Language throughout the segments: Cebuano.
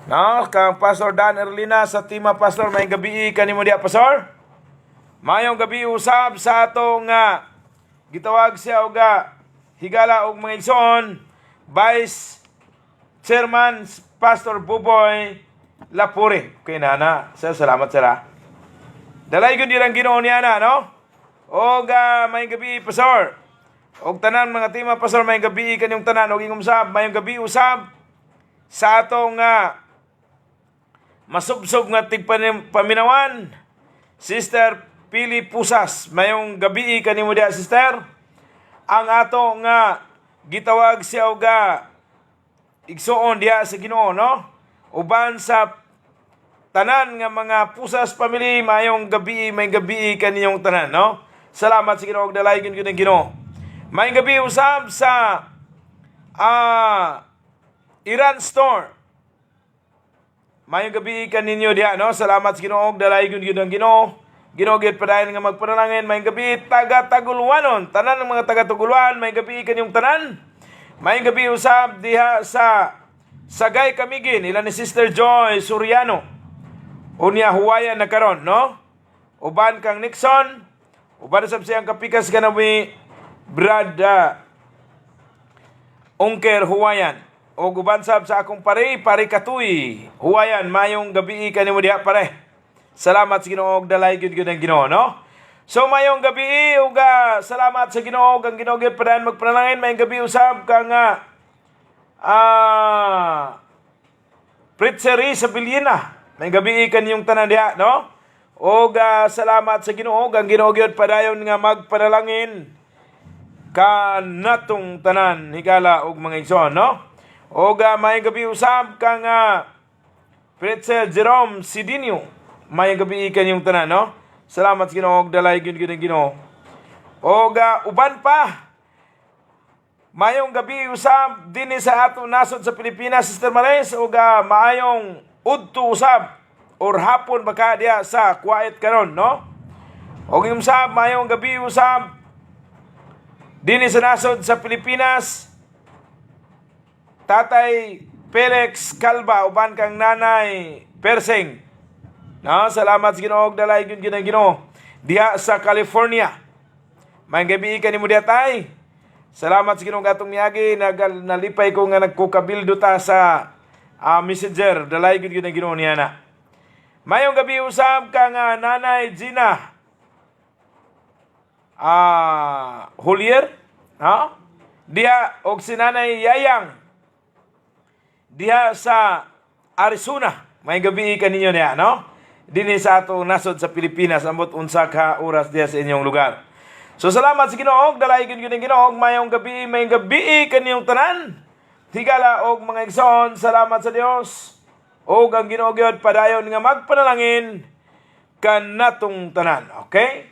No, kang Pastor Dan Erlina sa Tima Pastor, maayong gabi kanimo diha, Pastor. Maayong gabi usab sa atong nga gitawag siya og higala og mga igsoon, Vice Chairman Pastor Buboy Lapure. Okay na na. Sir, salamat, sir, ah. Dalaygon dirang Ginoo niya na, no? Og maayong gabi, Pastor. Og tanan mga tima Pastor, maayong gabi kanyong tanan og ingom sab, maayong gabi usab sa atong masubsob nga tigpaminawan, Sister Pili Pusas. Mayong gabi kanimo diha, sister. Ang ato nga gitawag siya og igsuon diha sa Ginoo, no? Uban sa tanan nga mga Pusas family, mayong gabi, may gabi kaninyong tanan, no? Salamat sa Ginoo, dalaygon gyud ang Ginoo. Mayong gabi usab sa Iran Store. Mayong gabi kaninyo diha, no? Salamat sa Ginoo, dalaygon gyud ang Ginoo. Ginoo gyud padayon nga magpanalangin. Mayong gabi taga Taguluanon, tanan ng mga taga Taguluan, mayong gabi kaninyong tanan. Mayong gabi usab diha sa Sagay Camiguin, ila ni Sister Joy Soriano. Unya huwayan na karon, no? Uban kang Nixon, uban sab siyang kapikas kanawi Brad Ungker Huwayan. O uban sab sa akong pare, pare Katuy. Huwayan, mayong gabi kanimo diha, pare. Salamat sa Ginoo, dalay gyud gyud ang Ginoo, no? So mayong gabi ug salamat sa Ginoo, ang Ginoo gyud padayon magpanalangin. Mayong gabi usab kang Pritzery sa Bilina. May gabi kaniyong tanan diha, no? Og salamat sa Ginoo, ang Ginoo gyud padayon nga magpanalangin kanatong tanan, higala og mga igsoon, no? Og maayong gabi usab kang Pretzel Jerome Sidinio. Maayong gabi kanyong tanan, no? Salamat sa Ginoo, dalay gyud gyud ang Ginoo. Og uban pa, maayong gabi usab dinhi sa ato nasod sa Pilipinas, Sister Mares, ug maayong udto usab or hapon baka diha sa Kuwait karon, no? Og yung usab, maayong gabi usab dinhi sa nasod sa Pilipinas, Tatay Felix Calva uban kang Nanay Persing. No, salamat sa Ginoo, dalay gyud gyud ang Ginoo. Diha sa California. Maayong gabi kanimo diha, tay. Salamat sa Ginoo atong miagi, nalipay ko nga nagkukabildo ta sa Messenger. Dalay gyud gyud ang Ginoo niya na. Mayong gabi usab kang Nanay Gina Julier, ha? Diha og si Nanay Yayang diha sa Arizona. May gabi kaninyo niya, no? Dinhi sa atong nasod sa Pilipinas, ambot unsa ka oras diha sa inyong lugar. So salamat sa Ginoo, dalay gyud gyud ang Ginoo, mayong gabi, mayong gabi kaniyong tanan. Higala og mga igsoon, salamat sa Dios. Og ang Ginoo gyud padayon nga magpanalangin kanatong tanan. Okay?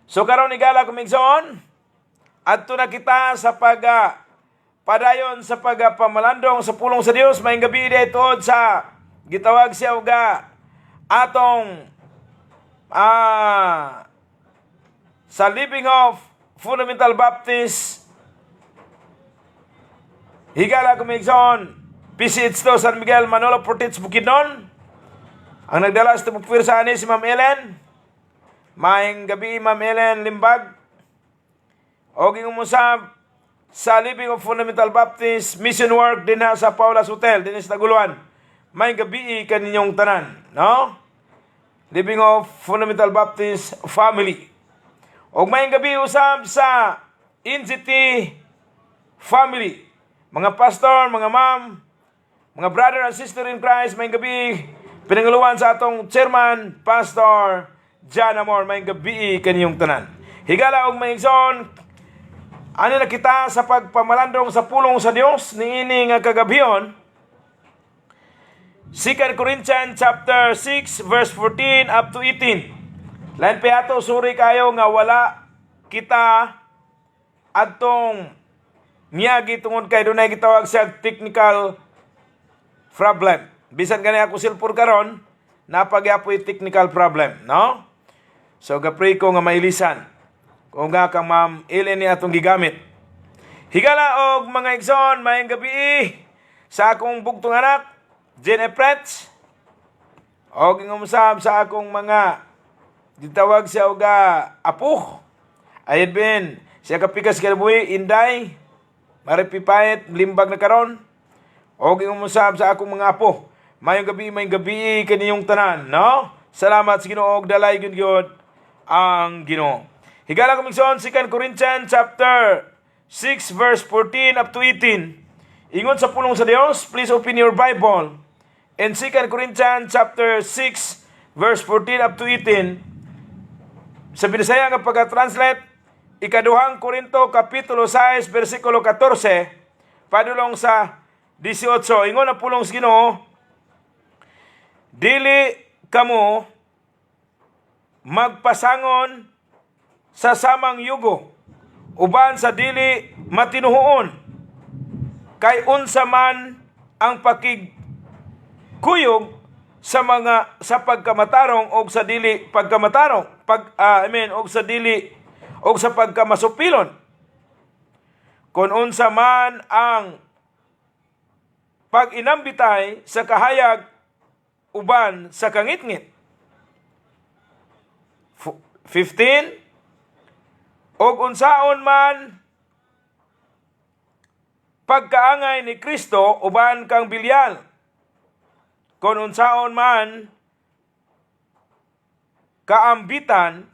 So karon, higala kong igsoon, adto na kita sa pag padayon sa pagpamalandong sa pulong sa Dios. Maayong gabi tuod sa gitawag siya og atong sa Living of Fundamental Baptist, higala kong igsoon, PCH to San Miguel, Manolo Fortich, Bukidnon. Ang nagdala sa tibok pwersa ani si Ma'am Ellen. Maayong gabi, Ma'am Ellen Limbag. Og umusab sa Living of Fundamental Baptist Mission Work din sa Paula's Hotel din sa Taguluan. May gabi kaninyong tanan, no? Living of Fundamental Baptist Family. Og may gabi usab sa NGT Family. Mga pastor, mga ma'am, mga brother and sister in Christ, may gabi pinanguluhan sa atong chairman, Pastor John Amor, may gabi kaniyong tanan. Higala og mga igsoon, ano na kita sa pagpamalandong sa pulong sa Dios niini nga kagabhion? 2 Corinthians chapter 6 verse 14 up to 18. Lain pa ato, sorry kayo nga wala kita adtong miyagi tungod kay dunay gitawag siya technical problem. Bisan gani ako cellphone karon, napagyapoy technical problem, no? So gapray ko nga mailisan. Kung nga kang Ma'am Ellen ni atong gigamit. Higala og mga igsoon, maayong gabi. Sa akong bugtong anak, Jen Epretz, og ingon usab sa akong mga gitawag siya og apo. Ayun bin, siya kapikas kinabuhi, Inday, Maripipayet, limbag na karon. Og ingon usab sa akong mga apo. Mayong gabi kaniyong tanan, no? Salamat sa Ginoo og dalay gyud gyud ang Ginoo. Higala ko, igsoon, 2 Corinthians chapter 6 verse 14 up to 18. Ingon sa pulong sa Dios, please open your Bible. In 2 Corinthians chapter 6 verse 14 up to 18. Sa Binisaya nga pagka-translate, Ikaduhang Korinto kapitulo 6 versikulo 14 padulong sa 18. Ingon ang pulong sa Ginoo, "Dili kamo magpasangon sa samang yugo uban sa dili matinuhoon. Kay unsa man ang pakigkuyog sa mga sa pagkamatarong og sa dili pagkamatarong pag I mean, og sa dili og sa pagkamasupilon? Kon unsa man ang pag-inambitay sa kahayag uban sa kangitngit?" 15. "Og unsaon man pagkaangay ni Kristo uban kang Belial? Kon unsaon man kaambitan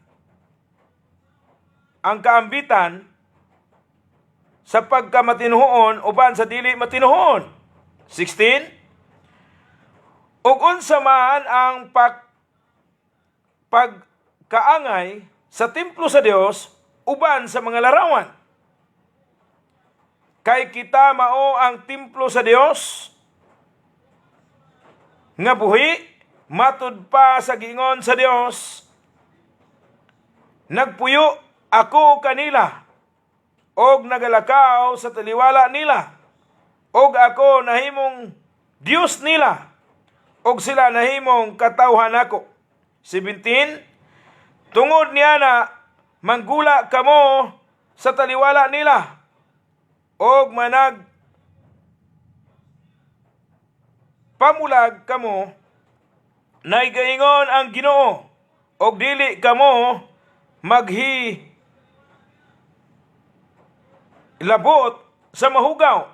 ang kaambitan sa pagkamatinuhoon uban sa dili matinuhoon?" 16. "Ug unsa man ang pagkaangay sa templo sa Dios uban sa mga larawan? Kay kita mao ang templo sa Dios nga buhi, matud pa sa giingon sa Dios, 'Nagpuyo ako kanila og nagalakaw sa taliwala nila, og ako nahimong Dios nila og sila nahimong katawhan nako.' 17. "Tungod niya na manggula kamo sa taliwala nila og manag pamulag kamo, naigaingon ang Ginoo, og dili kamo maghi labot sa mahugaw,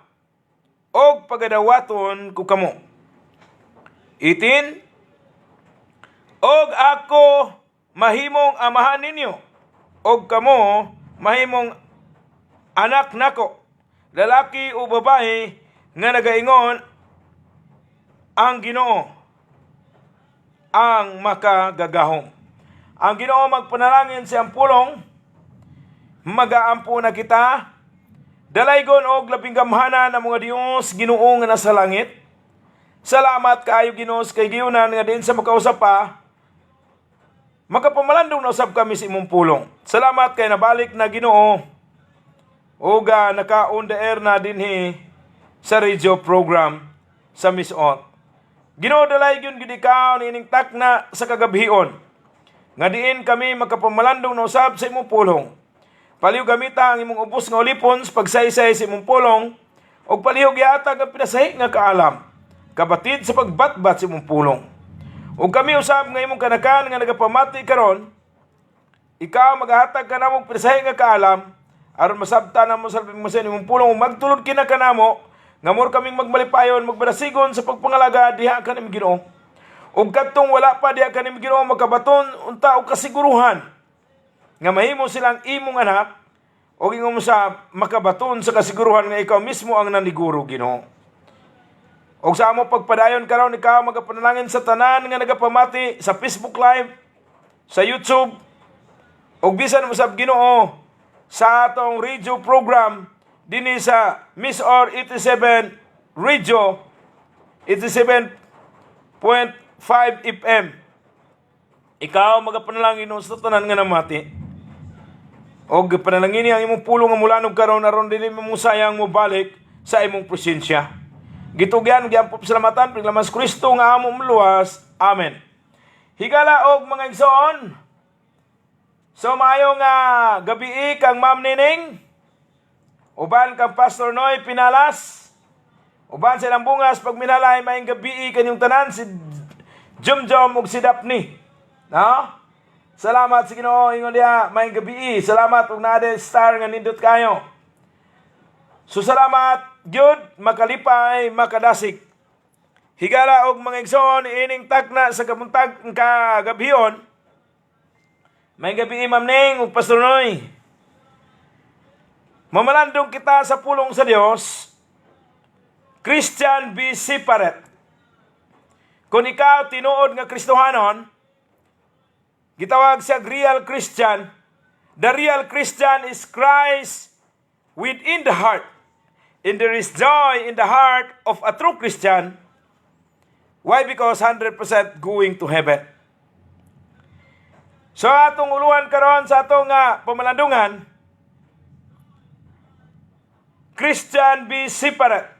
og pagadawaton ko kamo." 18. "Og ako mahimong amahan ninyo og kamo mahimong anak nako, lalaki o babae, nga nagaingon ang Ginoo ang makagagahom." Ang Ginoo magpanalangin sa pulong, magaampo na kita. Dalaygon og labing gamhanan ang mga Dios, Ginoo nga nasa langit. Salamat kaayo, Ginoo, kay giyunan nga din sa makausap pa makapamalandong na usab kami sa imong pulong. Salamat kay nabalik na, Ginoo, ug naka on the air na dinhi sa radio program sa Miss Ot. Ginoo, dalaygon gid ikaw niining takna sa kagabhion nga diin kami makapamalandong na usab sa imong pulong. Palihog gamita ang imong ubos nga ulipon sa pagsaysay sa imong pulong ug palihog gihatag ang pinasahi nga kaalam kabatid sa pagbatbat sa imong pulong. Ug kami usab nga imong kanakan nga nagapamati karon, ikaw magahatag kanamo og pinasahi nga kaalam aron masabtan namo sa labing masayon imong pulong ug magtulod kina kanamo nga mor kaming magmalipayon, magbarasigon sa pagpangalaga diha kanimo, Ginoo. Ug kadtong wala pa diha kanimo, Ginoo, makabaton unta og kasiguruhan nga mahimo silang imong anak o ingon mo sa makabaton sa kasiguruhan nga ikaw mismo ang naniguro, Ginoo. Og sa amo pagpadayon karon, ikaw magapanalangin sa tanan nga nagapamati sa Facebook Live, sa YouTube, ug bisan mo sab, Ginoo, sa atong radio program dinhi sa Miss Or 87 Radio 87.5 FM. Ikaw magapanalangin sa tanan nga namati. Og panalangin ang imong pulong nga mulanog karon aron dili mo sayang mo balik sa imong presensya. Gitugyan gyapon salamatan paglamas Kristo nga among luwas. Amen. Higala og mga igsoon. So maayo nga gabi kang Ma'am Nining. Uban kang Pastor Noy Pinalas. Uban sa ilang bungas pagminalay, maayong gabii kanyong tanan, si Jumjum ug si Daphne. No? Salamat sa Ginoo, ingon diha, maayong gabii. Salamat ug naa star nga nindot kayo. So salamat gyud, makalipay, makadasig. Higala og mga igsoon, ining takna sa kabuntag kagabhion. Maayong gabii, Ma'am Ning ug Pastor Noy. Mamalandong kita sa pulong sa Dios. Christian, be separate. Kung ikaw tinuod nga Kristohanon, gitawag siya real Christian. The real Christian is Christ within the heart. And there is joy in the heart of a true Christian. Why? Because 100% going to heaven. So atong uluhan karon sa atong pamalandungan, Christian, be separate.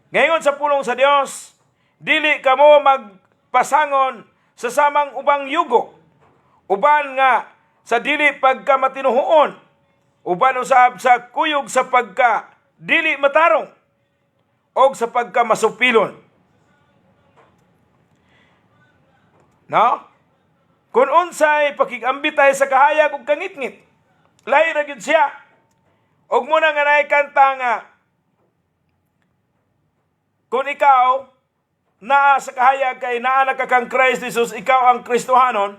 Ngayon sa pulong sa Dios, dili kamo magpasangon sa samang ubang yugo, uban nga sa dili pagka matinuhuon, uban usab sa kuyog sa pagka dili matarong, og sa pagka masupilon. No? Kung unsay pakigambitay sa kahayag ug kangitngit, lahi ra gyud siya. Og muna nga naay kanta nga kung ikaw naa sa kahayag kay naa na ka kang Christ Jesus, ikaw ang Kristohanon,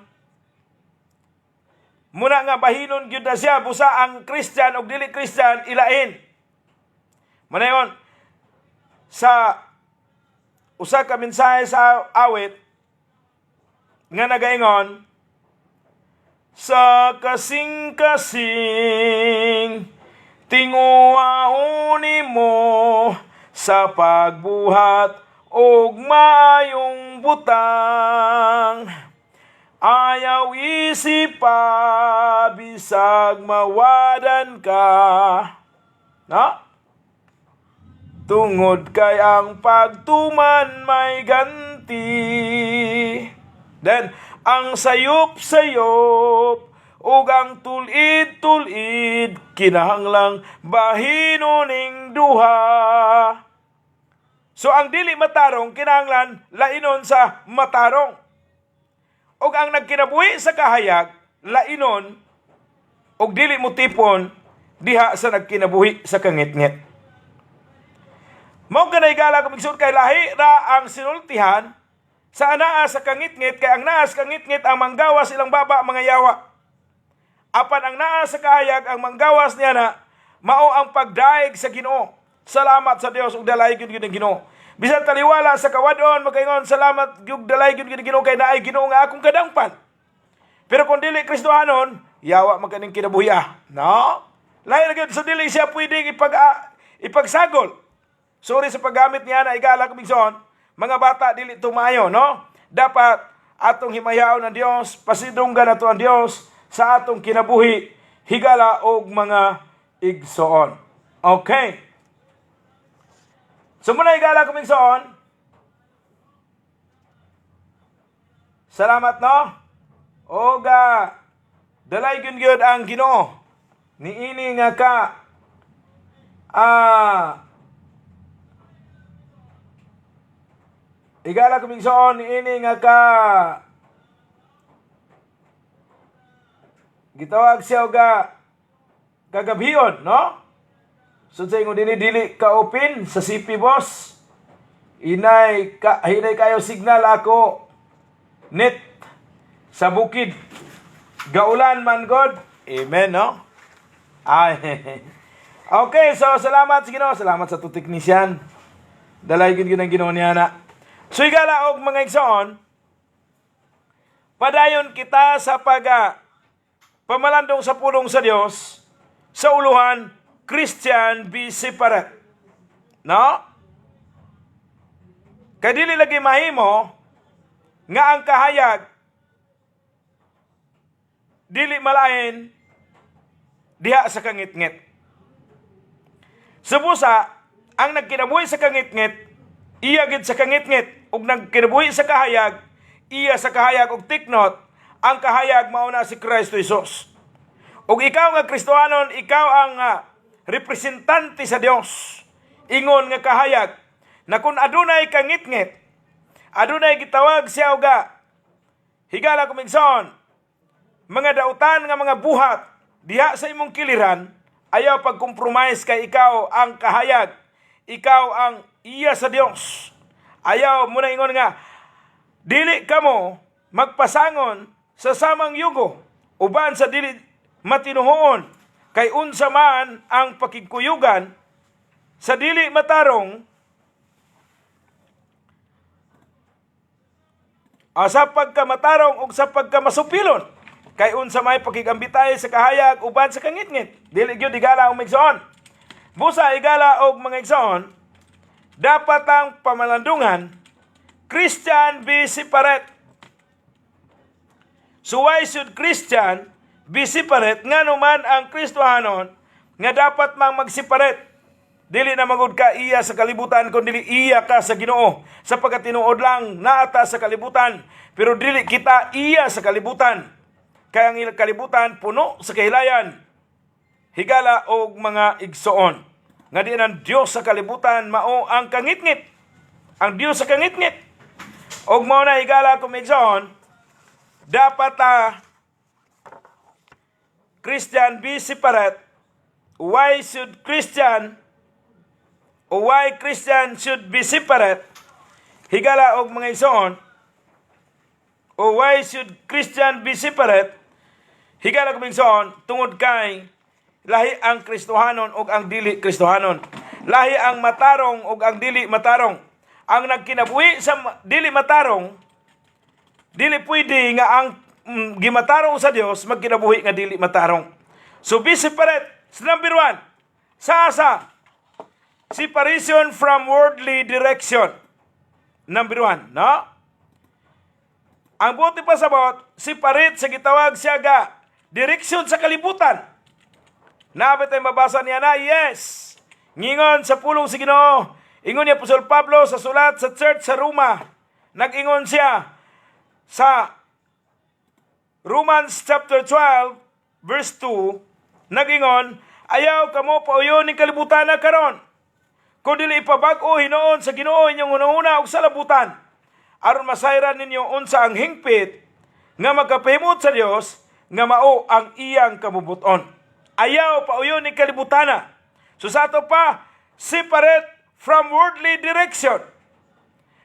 muna nga bahinon gyud na siya, busa ang Christian og dili Christian ilain. Manayon sa usa ka mensahe sa awit nga nagaingon sa kasing-kasing tinguhaon nimo sa pagbuhat og maayong butang, ayaw isipa bisag mawadan ka, no? Tungod kay ang pagtuman may ganti. Then ang sayop-sayop ug ang tulid-tulid kinahanglang bahino ning duha. So ang dili matarong kinahanglan lainon sa matarong. Ug ang nagkinabuhi sa kahayag lainon ug dili mo tipon diha sa nagkinabuhi sa kangitngit. Mao kanay, higala kong igsoon, kay lahi ra ang sinultihan sa anaa sa kangitngit, kay ang naa sa kangitngit, ang manggawas ilang baba mga yawa. Apan ang naa sa kahayag, ang manggawas niya na mao ang pagdaig sa Ginoo. Salamat sa Dios ug dalay gyud gyud ang Ginoo. Bisan taliwala sa kawadon, makaingon salamat gyud, dalay gyud gyud ang Ginoo kay naay Ginoo nga akong kadangpan. Pero kung dili Kristohanon, yawa man kaning kinabuhi ah. No? Lahi ra gyud, so dili siya pwedeng ipagsagol. Sorry sa paggamit niya na, higala kong igsoon. Mga bata, dili tumayo, no? Dapat atong himayaon ang Dios, pasidunggan nato ang Dios sa atong kinabuhi, higala og mga igsoon. Okay. So muna, higala kong igsoon. Salamat, no? Oga dalay gyud gyud ang Ginoo. Niini nga ka higala kong igsoon, niini nga ka gitawag siya og kagabhion, no? So sa ingon dili dili ka open sa CP, boss. Inay ka hinay kayo signal ako net sa bukid. Gaulan man God. Amen, no? Ay. Okay, so salamat sa Ginoo, salamat sa to technician. Dalay gyud gyud ang Ginoo niya na. So higala og mga igsoon, padayon kita sa pag pamalandong sa pulong sa Dios sa uluhan Christian, be separate. No? Kay dili lagi mahimo nga ang kahayag dili malain diha sa kangitngit. Subusa, ang nagkinabuhi sa kangitngit, iya gid sa kangitngit, ug nagkinabuhi sa kahayag, iya sa kahayag. Ug take note, ang kahayag mao na si Kristo Jesus. Ug ikaw nga Kristohanon, ikaw ang representante sa Dios. Ingon nga kahayag na kung adunay kangitngit, adunay gitawag siya uga, higala kong igsoon, mga dautan nga mga buhat diha sa imong kiliran, ayaw pag-compromise kay ikaw ang kahayag, ikaw ang iya sa Dios. Ayaw mo na ingon nga dili kamo magpasangon sa samang yugo uban sa dili matinuhoon, kay unsa man ang pakigkuyugan sa dili matarong sa pagkamatarong ug sa pagkamasupilon, kay unsa may pakigambitay sa kahayag uban sa kangitngit. Dili gyud, higala og igsoon. Busa, higala og mga igsoon, dapat ang pamalandungan, Christian be separate. So why should Christian be separate? Ngano man ang Kristohanon nga dapat mang mag-separate? Dili na magud ka iya sa kalibutan kun dili iya ka sa Ginoo. Sapagkat tinuod lang naa ta sa kalibutan, pero dili kita iya sa kalibutan. Kay ang kalibutan puno sa kahilayan. Higala og mga igsoon, nga di ang Dios sa kalibutan mao ang kangitngit. Ang Dios sa kangitngit. Og mao na, higala kong igsoon, dapat Christian be separate. Why should Christian o why Christian should be separate? Higala og mga igsoon, o why should Christian be separate? Higala og mga igsoon, tungod kay lahi ang Kristohanon ug ang dili Kristohanon. Lahi ang matarong ug ang dili matarong. Ang nagkinabuhi sa dili matarong, dili pwede nga ang gimatarong sa Dios magkinabuhi nga dili matarong. So be separate. Number one, sa asa, separation from worldly direction. Number one, no? Ang buot ipasabot, separate sa gitawag siya ga direksyon sa kalibutan. Naa ba tay mabasa niya na? Yes. Ngingon sa pulong sa Ginoo. Ingon ni Apostol Pablo sa sulat sa church sa Roma. Nag-ingon siya sa Romans chapter 12 verse 2, nag-ingon, "Ayaw kamo pauyon ning kalibutan na karon, kun dili ipabag-o hinuon sa Ginoo inyong hunahuna ug salabutan, aron masayran ninyo unsa ang hingpit nga makapahimut sa Dios nga mao ang iyang kabubuton." Ayaw pauyon ning kalibutana. So sa ato pa, separate from worldly direction.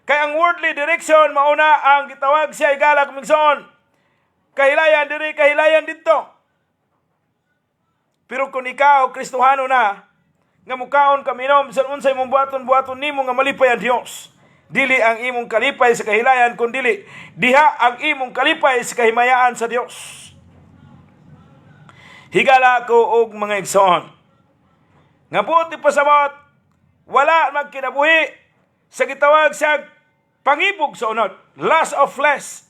Kay ang worldly direction mao na ang gitawag siya, higala kong igsoon, kahilayan diri, kahilayan didto. Pero kung ikaw Kristohano na, nga mukaon ka, minom, bisan unsay imong buhaton, buhaton nimo nga malipay ang Dios. Dili ang imong kalipay sa kahilayan, kun dili diha ang imong kalipay sa kahimayaan sa Dios. Higala ko og mga igsoon, nga buot ipasabot, wala magkinabuhi sa gitawag sa pangibog sa unod, lust of flesh.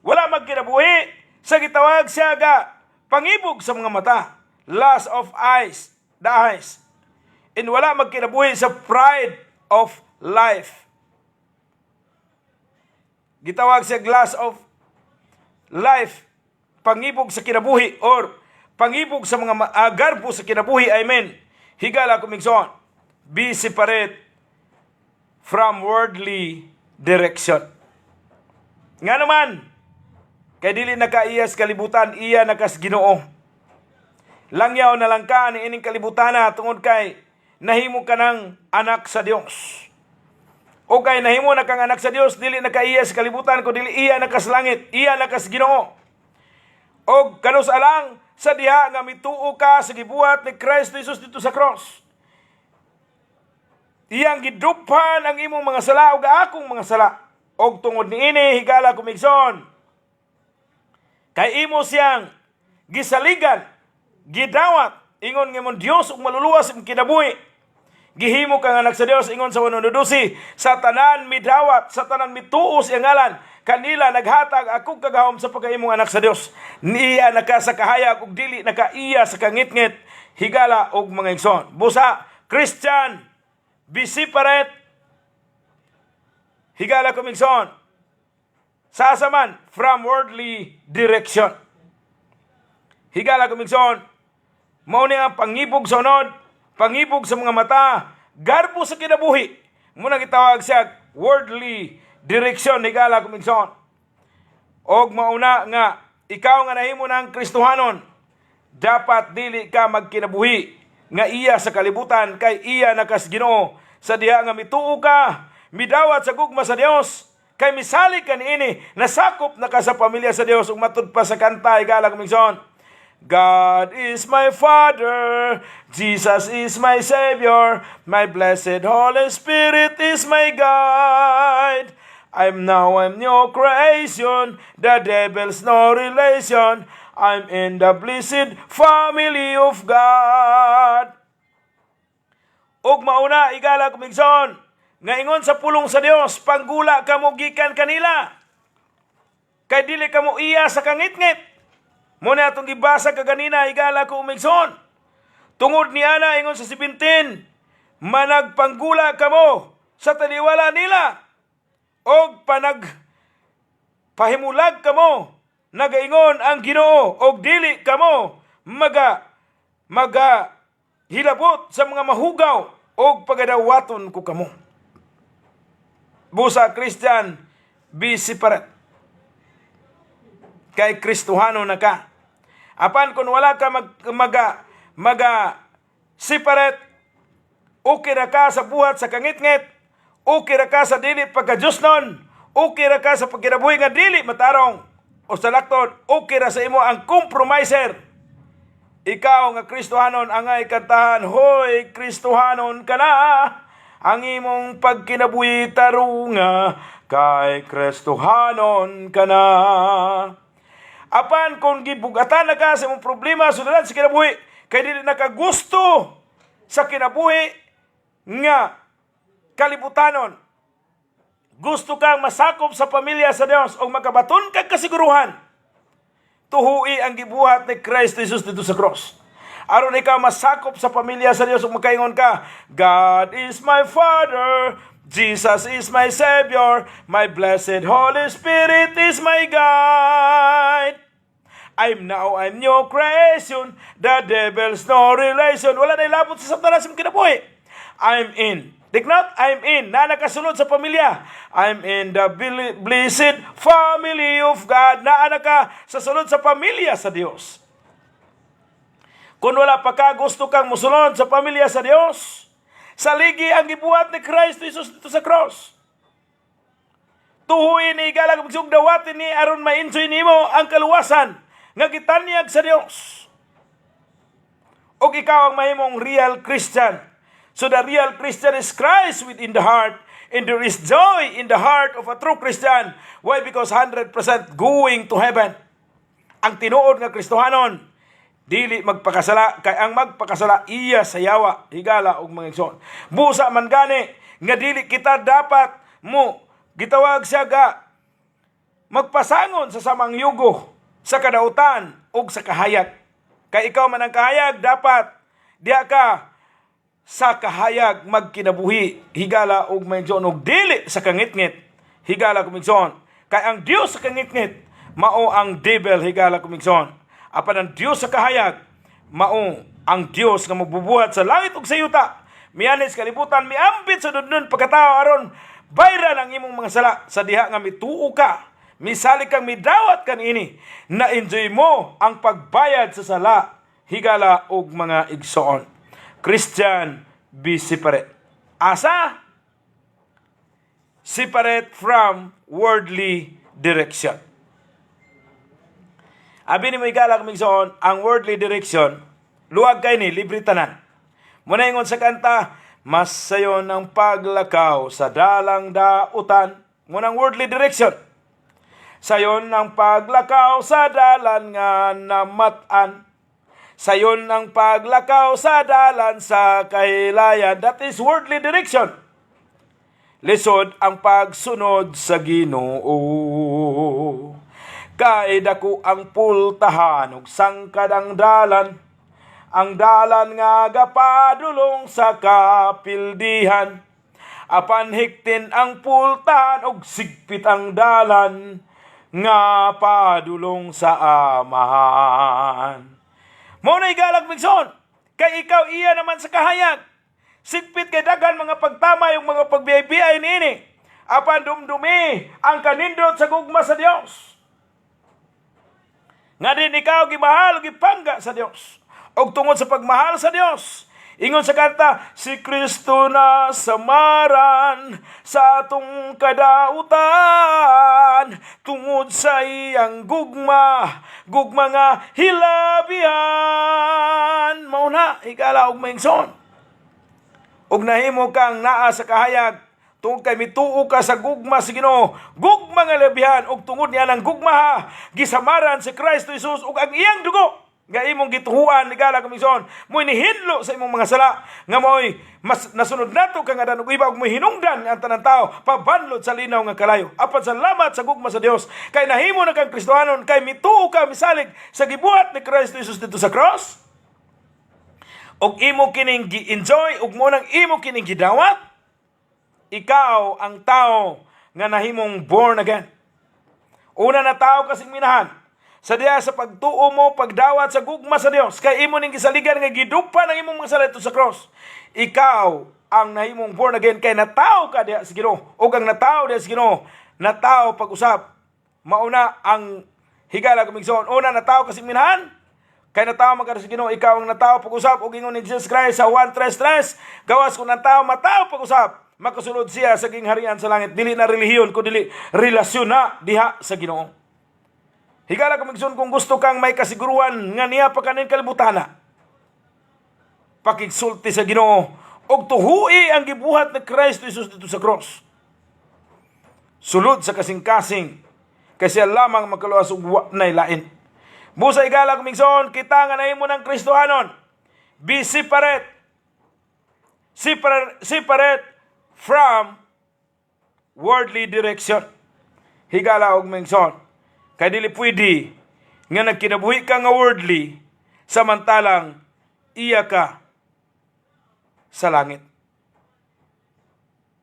Wala magkinabuhi sa gitawag siya ga pangibog sa mga mata, lust of eyes, the eyes. And wala magkinabuhi sa pride of life. Gitawag siya lust of life, pangibog sa kinabuhi or pangibog sa mga garbo sa kinabuhi. Amen. Higala kong igsoon, be separate from worldly direction. Nga naman, kay dili na ka iya sa kalibutan, iya na kas Ginoo. Langyaw na lang ka ni ining kalibutana tungod kay nahimo ka ng anak sa Dios. O kay nahimo na kang anak sa Dios, dili na ka iya sa kalibutan, kun dili iya na kas langit, iya na kas Ginoo. Og kanus alang sa diha nga mituo ka sa gibuhat ni Kristo Jesus didto sa cross. Iyang giduphan ang imong mga sala ug akong mga sala. Og tungod niini, higala kong igsoon, kay imo siyang gisaligan, gidawat, ingon nga imong Dios ug maluluwas imong kinabuhi. Gihimo kang anak sa Dios, ingon sa 1:12, "Sa tanan midawat, sa tanan mituo sa iyang ngalan, kanila naghatag akong kagahom sa pagkahimong anak sa Dios." Niya naka sa kahayag ug dili naka iya sa kangitngit, higala og mga igsoon. Busa, Christian, be separate. Higala kong igsoon, sa asa man, from worldly direction. Higala kong igsoon, mao ni ang pangibog sa unod, Pangibog sa mga mata, garbo sa kinabuhi. Muna gitawag siya worldly direction, higala kong igsoon. Og mauna nga ikaw nga nahimo ng Kristohanon, dapat dili ka magkinabuhi nga iya sa kalibutan kay iya na kas Ginoo sa diha nga mituo ka, midawat sa gugma sa Dios, kay misalig ka niini, nasakop na ka sa pamilya sa Dios. Ug matud pa sa kanta, higala kong igsoon, "God is my Father, Jesus is my Savior, my blessed Holy Spirit is my guide. I'm now I'm new creation, the devil's no relation. I'm in the blessed family of God." Ug mauna, higala kong igsoon, nga ingon sa pulong sa Dios, panggula kamo gikan kanila. Kay dili kamo iya sa kangitngit. Muna atong gibasa kaganina, higala ko igsoon. Tungod ni ana, ingon sa 17, managpanggula kamo sa taliwala nila og panag pahimulag kamo, nagaingon ang Ginoo, og dili kamo maga maga hilabot sa mga mahugaw og pagadawaton ko kamo. Busa, Christian, be separate. Kay Kristohano na ka. Apan kung wala ka mag, maga maga separate, okay ra ka sa buhat sa kangitngit, okay ra ka sa dili pagka-Diyosnon, okay ra ka sa pagkinabuhi nga dili matarong, o sa laktod, okay ra sa imo ang compromiser. Ikaw nga Kristohanon, angay kantahan, "Hoy, Kristohanon ka na, ang imong pagkinabuhi tarunga, kay Kristohanon ka na." Apan kung gibugatan na ka sa imong problema, sudalan sa kinabuhi, kay dili nakagusto sa kinabuhi nga kalibutanon. Gusto kang masakop sa pamilya sa Dios o makabaton kag kasiguruhan. Tuhui ang gibuhat ni Kristo Jesus dito sa cross. Aron ikaw masakop sa pamilya sa Dios ug makaingon ka, "God is my Father, Jesus is my Savior, my blessed Holy Spirit is my guide. I'm now I'm new creation, the devil's no relation." Wala na ilabot sa Satanas yung kinabuhi. I'm in. Take note, I'm in. Na nakasunod sa pamilya. I'm in the blessed family of God. Naa na ka sa sunod sa pamilya sa Dios. Kung wala pa ka, gusto kang musunod sa pamilya sa Dios, saligi ang gibuhat ni Kristo Jesus dito sa cross. Tuhuin ni, higala, ug dawatin ni aron ma-enjoy nimo ang kaluwasan nga gitanyag sa Dios. Og ikaw ang mahimong real Christian. So the real Christian is Christ within the heart. And there is joy in the heart of a true Christian. Why? Because 100% going to heaven. Ang tinuod nga Kristohanon, dili magpakasala, kay ang magpakasala iya sa yawa, higala og mga igsoon. Busa man gani nga dili kita dapat mo gitawag siya ga magpasangon sa samang yugo sa kadautan ug sa kahayag. Kay ikaw man ang kahayag, dapat diha ka sa kahayag magkinabuhi, higala og mga igsoon, og dili sa kangitngit, higala kong igsoon. Kay ang Dios sa kangitngit mao ang devil, higala kong igsoon. Apan ang Dios sa kahayag mao ang Dios nga magbubuhat sa langit ug sa yuta, mianhi sa kalibutan, miambit sa dunun pagkatao aron bayran ang imong mga sala. Sa diha nga mituo ka, misalig kang midawat kanini, na enjoy mo ang pagbayad sa sala, higala og mga igsoon. Christian, be separate. Asa? Separate from worldly direction. Abi ni mo, higala kong igsoon, ang worldly direction, luwag kay ni, libre tanan. Muna ingon sa kanta, "Mas sayon ang paglakaw sa dalang dautan." Munang worldly direction. Sayon ang paglakaw sa dalan nga namatan. Sayon ang paglakaw sa dalan sa kahilayan. That is worldly direction. Lisod ang pagsunod sa Ginoo. Kay dako ang pultahan ug sangkad ang dalan. Ang dalan nga gapadulong sa kapildihan. Apan hiktin ang pultahan ug sigpit ang dalan nga padulong sa Amahan. Mao na, higala kong igsoon. Kay ikaw iya naman sa kahayag. Sigpit kay daghan mga pagtama yung mga pagbiyay-biyay niini. Apan dumdumi ang kanindot sa gugma sa Dios. Nga din ikaw gimahal, gipangga sa Dios. Og tungod sa pagmahal sa Dios, ingon sa kanta, si Kristo na samaran sa atong kadautan tungod sa iyang gugma, gugma nga hilabihan. Mao na, higala og maigsoon. Ug nahimo kang naa sa kahayag tungod kay mituo ka sa gugma sa Ginoo, gugma nga labihan, ug tungod niya ng gugma ha, gisamaran si Kristo Jesus ug ang iyang dugo nga imong gituhuan, higala kong igsoon, mo'y nihinlo sa imong mga sala nga mo'y mas nasunod nato kang Adan ug Eva ug mo'y hinungdan nga ang tanang tao pabanlod sa linaw nga kalayo. Apan salamat sa gugma sa Dios kay nahimo na kang Kristohanon kay mituo ka, misalig sa gibuhat ni Kristo Jesus dito sa cross ug imo kining gi-enjoy ug mo nang imo kining gidawat. Ikaw ang tao nga nahimong born again. Una, na tao kasing minahan sa diya sa pagtuo mo, pagdawat sa gugma sa Dios kay imo ning gisaligan nga gidupa ng imong mga sala dito sa cross. Ikaw ang nahimong born again kay natawo ka diha sa Ginoo, ug ang natawo diha sa Ginoo, natawo pag-usab. Mauna ang, higala kong igsoon, una, natawo kasing minahan kay natawo man ka sa Ginoo. Ikaw ang natawo pag-usab ug ingon ni Jesus Christ sa 1:3, gawas kung ang tao matawo pag-usab, makasulod siya sa gingharian sa langit. Dili na relihiyon kun dili relasyon na diha sa Ginoo. Higala kong igsoon, kung gusto kang may kasiguruan nga niya pa kanin kalibutana, pakigsulti sa Ginoo og tuhui ang gibuhat ni Kristo Jesus dito sa cross. Sulod sa kasing-kasing kay siya lamang makaluwas ug wa nay lain. Busa, higala kong igsoon, kita nga nahimo ng Kristohanon. Be separate. Separate, separate from worldly direction. Higala og migsoon. Kay dili pwede nga nagkinabuhi ka nga worldly samantalang iya ka sa langit.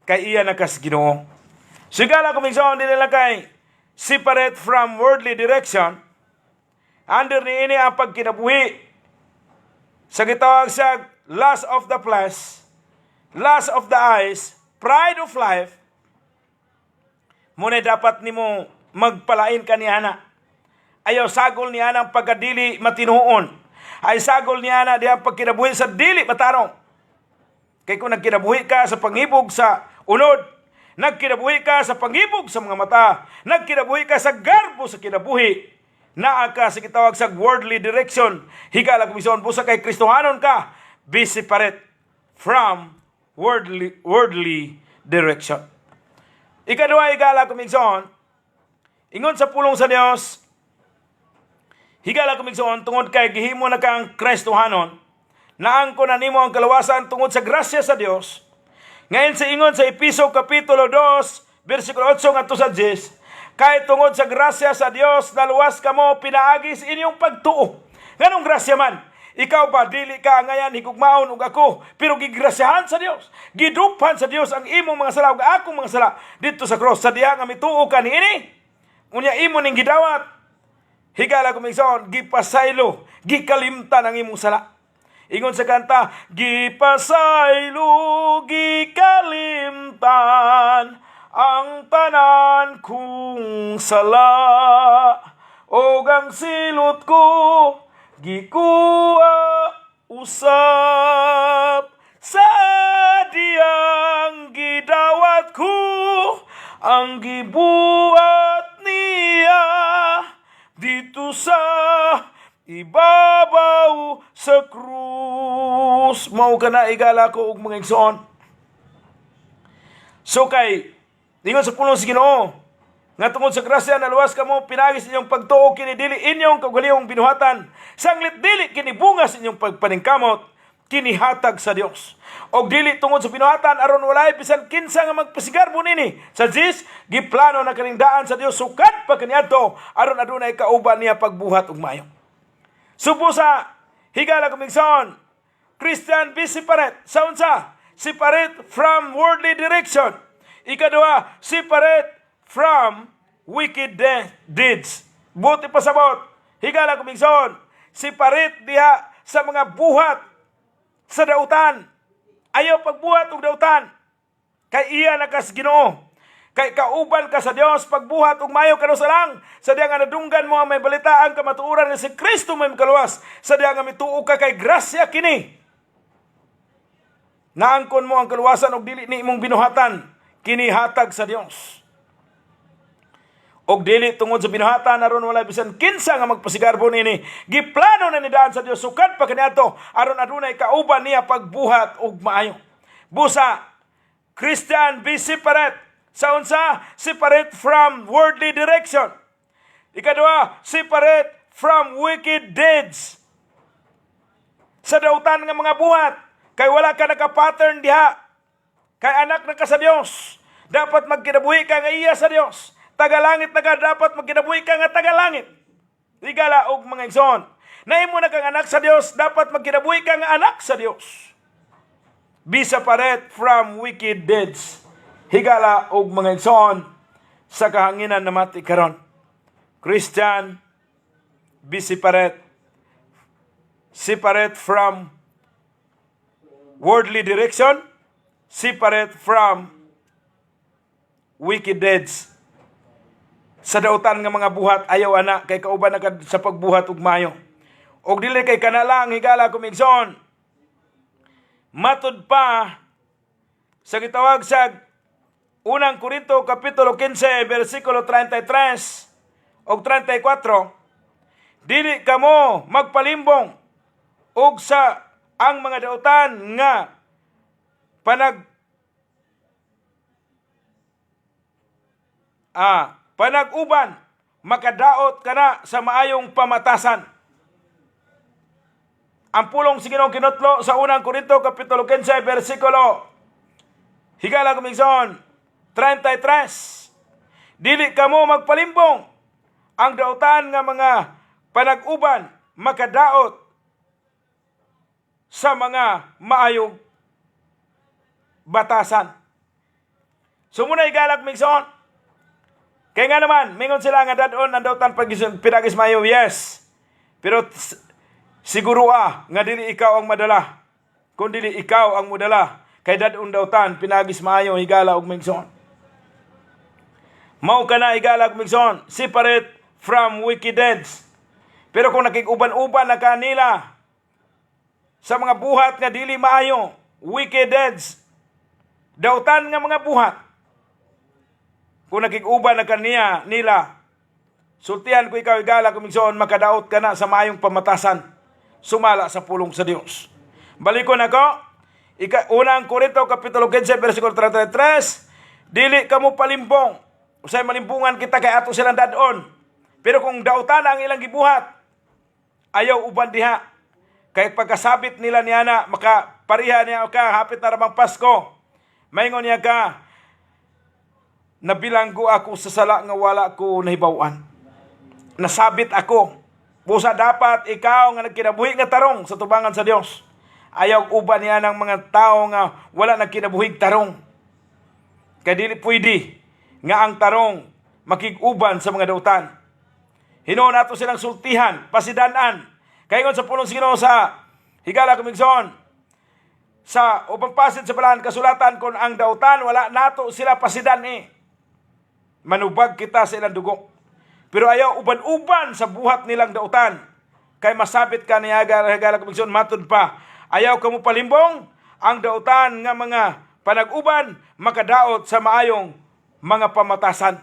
Kay iya na kas Ginoo. Higala kong igsoon, dili lang kay separate from worldly direction. Under ni ini ang pagkinabuhi sa gitawag sa lust of the flesh, lust of the eyes, pride of life. Muna dapat nimo magpalain kaniya na. Ayaw sagol niya ng pagkadili matinuon. Ay sagol niya na diya pagkinabuhi sa dili matarong. Kay kung nagkinabuhi ka sa pangibog sa unod, nagkinabuhi ka sa pangibog sa mga mata, nagkinabuhi ka sa garbo sa kinabuhi, naa ka sa gitawag sa worldly direction. Higala kong igsoon, busa kay Kristohanon ka, be separate from worldly direction. Ikaduha, higala kong igsoon, ingon sa pulong sa Dios, higala kong igsoon, tungod kay gihimo na kang Kristohanon, naangko na nimo ang kaluwasan tungod sa grasya sa Dios. Ngayon sa ingon sa Episo Kapitulo 2, versikulo 8 ngadto sa 10, kay tungod sa grasya sa Dios naluwas kamo pinaagi sa inyong pagtuo. Nganong grasya man? Ikaw ba, dili ka ngayan higugmaon ug ako, pero gigrasyahan sa Dios. Giduphan sa Dios ang imong mga sala ug akong mga sala dito sa cross. Sa diha nga mituo ka niini, unya imo ning gidawat. Higala kong igsoon, gipasaylo, gikalimtan ang imong sala. Ingon sa kanta, gipasaylo, gikalimtan ang tanan kong sala. O ang silot ko, gikuha usab sa diyang gidawat ko ang gibuhat niya dito sa ibabaw sa krus. Mao kana, higala ko og mga igsoon. So kay ingon sa pulong sa Ginoo nga tungod sa grasya naluwas kamo pinaagi sa inyong pagtuo, kini dili inyong kaugalingong binuhatan, sanglit dili kini bunga sa inyong pagpaningkamot, kini hatag sa Dios. Og dili tungod sa binuhatan aron walay bisan kinsa nga magpasigarbo nini. Sa 10, giplano na kaning daan sa Dios sukad pa kaniadto aron adunay kauban niya pagbuhat og maayo. Subo sa, higala kong igsoon, Christian, be separate. Sa unsa? Separate from worldly direction. Ikaduha, separate from wicked deeds. Buti pasabot, higala kong igsoon, separate diha sa mga buhat. Sa dautan. Ayaw pagbuhat og dautan. Kay iya na kas Ginoo. Kay kauban ka sa Dios pagbuhat og maayo kanus-a lang sa diya nga nadunggan mo ang may balita, ang kamatuoran nga si Kristo may makaluwas, sa diya nga mituo ka kay grasya kini. Naangkon mo ang kaluwasan og dili ni imong binuhatan, kini hatag sa Dios. Og dili tungod sa binuhatan aron wala bisan kinsa nga magpasigarbo nini. Giplano na ni daan sa Dios sukad pa kaniadto aron adunay kauban niya pagbuhat og maayo. Busa, Christian, be separate. Sa unsa? Separate from worldly direction. Ikaduha, separate from wicked deeds. Sa dautan nga mga buhat, kay wala ka naka-pattern diha. Kay anak na ka sa Dios. Dapat magkinabuhi ka nga iya sa Dios. Tagalangit na ka, dapat magkinabuhi ka nga tagalangit. Higala og mga igsoon. Nahimo na kang anak sa Dios, dapat magkinabuhi ka nga anak sa Dios. Be separate from wicked deeds. Higala og mga igsoon sa kahanginan na mati karon. Christian, be separate. Separate from worldly direction, separate from wicked deeds. Sa dautan nga mga buhat, ayaw ana, kay kauban na ka sa pagbuhat og maayo. Og dili kay kana lang, higala kong igsoon. Matud pa sa gitawag sa Unang Korinto kapitulo 15 bersikulo 33 og 34, dili kamo magpalimbong og sa ang mga dautan nga panag-uban makadaot kana sa maayong pamatasan. Ang pulong sa Ginoo kinutlo sa Unang Korinto kapitulo 15 bersikulo, higala kong igsoon, 33. Dili kamo magpalimbong, ang dautan nga mga panag-uban makadaot sa mga maayong batasan. So muna, higala kong igsoon. Kaya nga naman, mingon sila nga dadon ang dautan pag pinagis mayo, yes. Pero siguro nga dili ikaw ang madala. Kung dili ikaw ang modala, kay dadon dautan pinagis maayo, higala og migsoon. Mao kana, higala og migsoon, separate from wicked deeds. Pero kung nakig-uban-uban na kanila sa mga buhat nga dili maayo, wicked deeds, dautan nga mga buhat, kung nakig-uban na kaniya nila, sultihan ko ikaw, higala kong igsoon, makadaot ka na sa maayong pamatasan, sumala sa pulong sa Dios. Balikon ako, Unang Korinto, Kapitulo 15, versikulo 33, dili kamo palimbong. Usay malimbungan kita kay ato silang dadon. Pero kung dautan ang ilang gibuhat, ayaw uban diha. Kay pagkasabit nila niya na, maka pariha niya ka, hapit na ramang Pasko. Maingon niya ka, "Nabilanggo ako sa sala nga wala ko nahibaw-an. Nasabit ako." Busa dapat ikaw nga nagkinabuhi nga tarong sa tubangan sa Dios, ayaw uban niya ng mga tao nga wala nagkinabuhig tarong. Kay dili pwede nga ang tarong makig-uban sa mga dautan. Hinuon nato silang sultihan, pasidanan. Kay ingon sa pulong sa Ginoo sa, higala kong igsoon, sa ubang pasid sa Balaan Kasulatan, kung ang dautan wala nato sila pasidan eh, manubag kita sa ilang dugo. Pero ayaw uban-uban sa buhat nilang dautan. Kay masabit ka niya, higala kong igsoon, matud pa. Ayaw kamo palimbong, ang dautan nga mga panag-uban makadaot sa maayong mga pamatasan.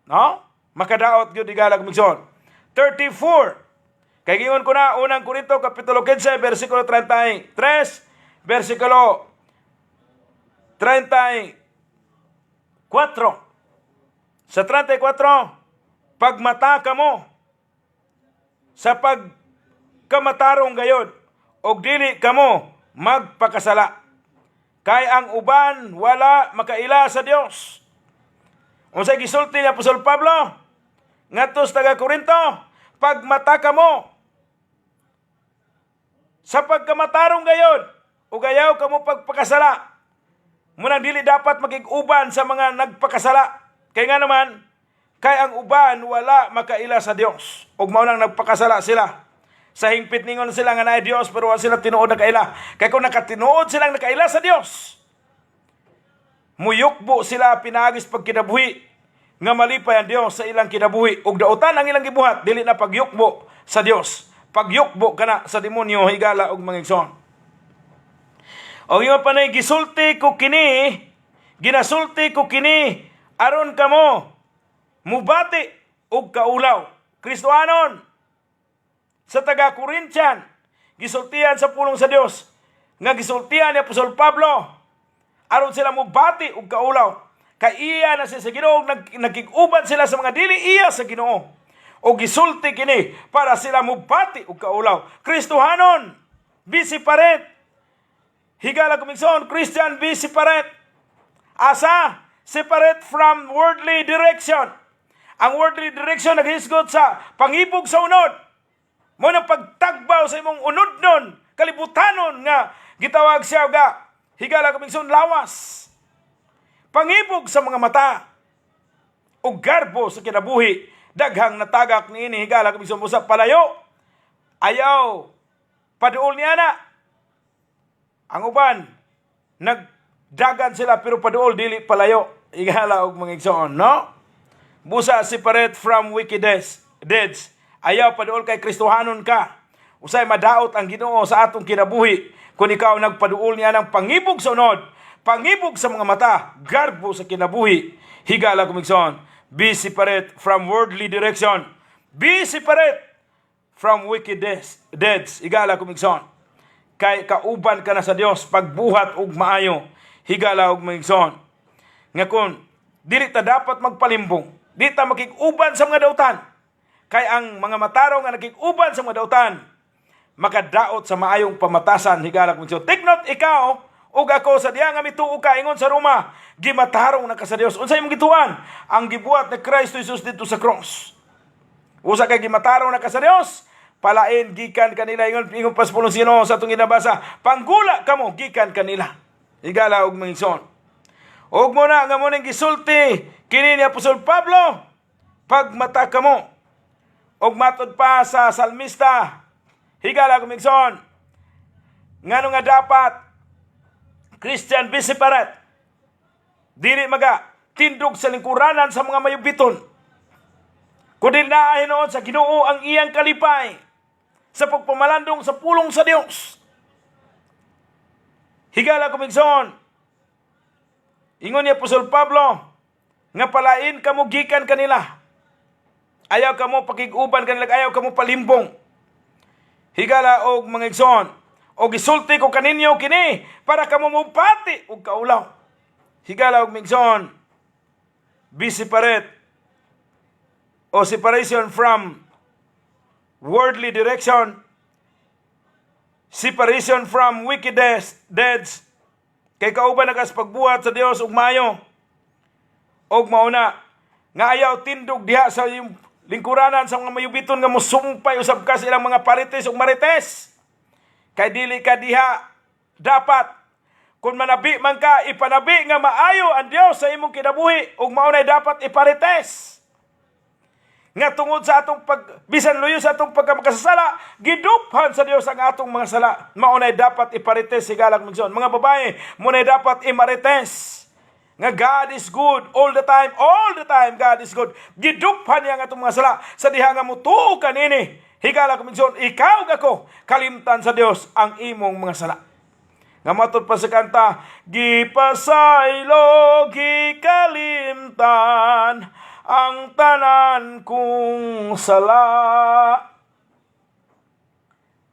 No? Makadaot gyud, higala kong igsoon. 34. Kay giingon ko na, Unang Korinto kapitulo 15 versikulo 33, versikulo 34. Sa 34, pagmata kamo sa pagkamatarong gayod og dili kamo magpakasala. Kay ang uban wala makaila sa Dios. Unsay gisulti ni Apostol Pablo ngadto sa taga Korinto? Pagmata kamo sa pagkamatarong gayod ug ayaw kamo pagpakasala. Munang dili dapat makig-uban sa mga nagpakasala. Kay nga naman, kay ang uban wala makaila sa Dios. Ug mao nang nagpakasala sila. Sa hingpit ningon sila nga naay Dios, pero wa sila tinuod nakaila. Kay kung nakatinuod silang nakaila sa Dios, muyukbo sila pinaagis pagkinabuhi nga malipay ang Dios sa ilang kinabuhi, ug dautan ang ilang gibuhat dili na pagyukbo sa Dios, pagyukbo kana sa demonyo, higala og mga igsoon. Og ingon pa, gisulti ko kini, ginasulti ko kini aron kamo mubati og kaulaw. Kristohanon sa taga Corinthian, gisultian sa pulong sa Dios nga gisultian ni Apostol Pablo aron sila mubati og kaulaw kay iya na siya sa Ginoo, nagkig-uban sila sa mga dili iya sa Ginoo, o gisulti kini para sila mubati og kaulaw. Kristohanon, be separate. Higala mga igsoon, Christian, be separate. Asa? Separate from worldly direction. Ang worldly direction naghisgot sa pangibog sa unod mo nang pagtagbaw sa imong unod nun, kalibutanon nga gitawag siya ga, higala mga igsoon, lawas. Pangibog sa mga mata o garbo sa kinabuhi, daghang natagak niini, higala mga igsoon, sa palayo. Ayaw paduol niya na. Ang uban nagdagan sila pero paduol, dili palayo. Higala og mga igsoon, no? Busa separate from wicked deeds. Ayaw paduol kay Kristohanon ka. Usay madaot ang Ginoo sa atong kinabuhi kung ikaw nagpaduol niya ng pangibog sa unod, pangibog sa mga mata, garbo sa kinabuhi. Higala mga igsoon. Be separate from worldly direction. Be separate from wicked deeds. Higala mga igsoon. Kay kauban ka na sa Dios pagbuhat og maayo. Higala og mga igsoon. Nga kung dili ta dapat magpalimbong, di ta makig-uban sa mga dautan. Kay ang mga matarong nga nakig-uban sa mga dautan, makadaot sa maayong pamatasan, higala mga igsoon. Take note, ikaw ug ako sa diha nga mituo ka, ingon sa Roma, gimatarong na ka sa Dios. Unsa imong gituan? Ang gibuhat ni Kristo Jesus dito sa cross. Usa kay gimatarong na ka sa Dios, palain gikan kanila, ingon pas pulong sino sa atong ginabasa, panggula kamo gikan kanila. Higala og mga igsoon. Ug mo na nga mo ning gisulti kini ni Apostol Pablo, pagmata kamo. Ug matod pa sa salmista, higala mga igsoon, ngano nga dapat Christian be separate. Dili maga tindog sa lingkuranan sa mga mayubiton. Kundi naa hinuon sa Ginoo ang iyang kalipay sa pagpamalandong sa pulong sa Dios. Higala mga igsoon. Ingon ni Apostol Pablo nga palain kamo gikan kanila. Ayaw kamo pakig-uban kanila, ayaw kamo palimbong. Higala og mga igsoon. O gisulti ko kaninyo kini para kamo mupati og kaulaw. Higala og mga igsoon. Be separate o separation from worldly direction, separation from wickedness, deeds, kay kauban na kas pagbuhat sa Dios ug maayo. Og mauna nga ayaw tindog diha sa iyong lingkuranan sa mga mayubiton nga musumpay usab ka sa ilang mga parites ug marites. Kay dili ka diha dapat. Kung manabi man ka, ipanabi nga maayo ang Dios sa imong kinabuhi ug maunay dapat iparites. Nga tungod sa atong pag bisan luyo sa atong pagkamakasasala, giduphan sa Dios ang atong mga sala. Maunay dapat iparites, higala mga igsoon. Mga babae, munay dapat imarites nga God is good all the time, all the time God is good. Giduphan niya ang atong mga sala sa diha nga mutuo kanini. Higala mga igsoon, ikaw ug ako, kalimtan sa Dios ang imong mga sala. Nga matod pa sa kanta, "Gipasaylo, gikalimtan ang tanan kong sala."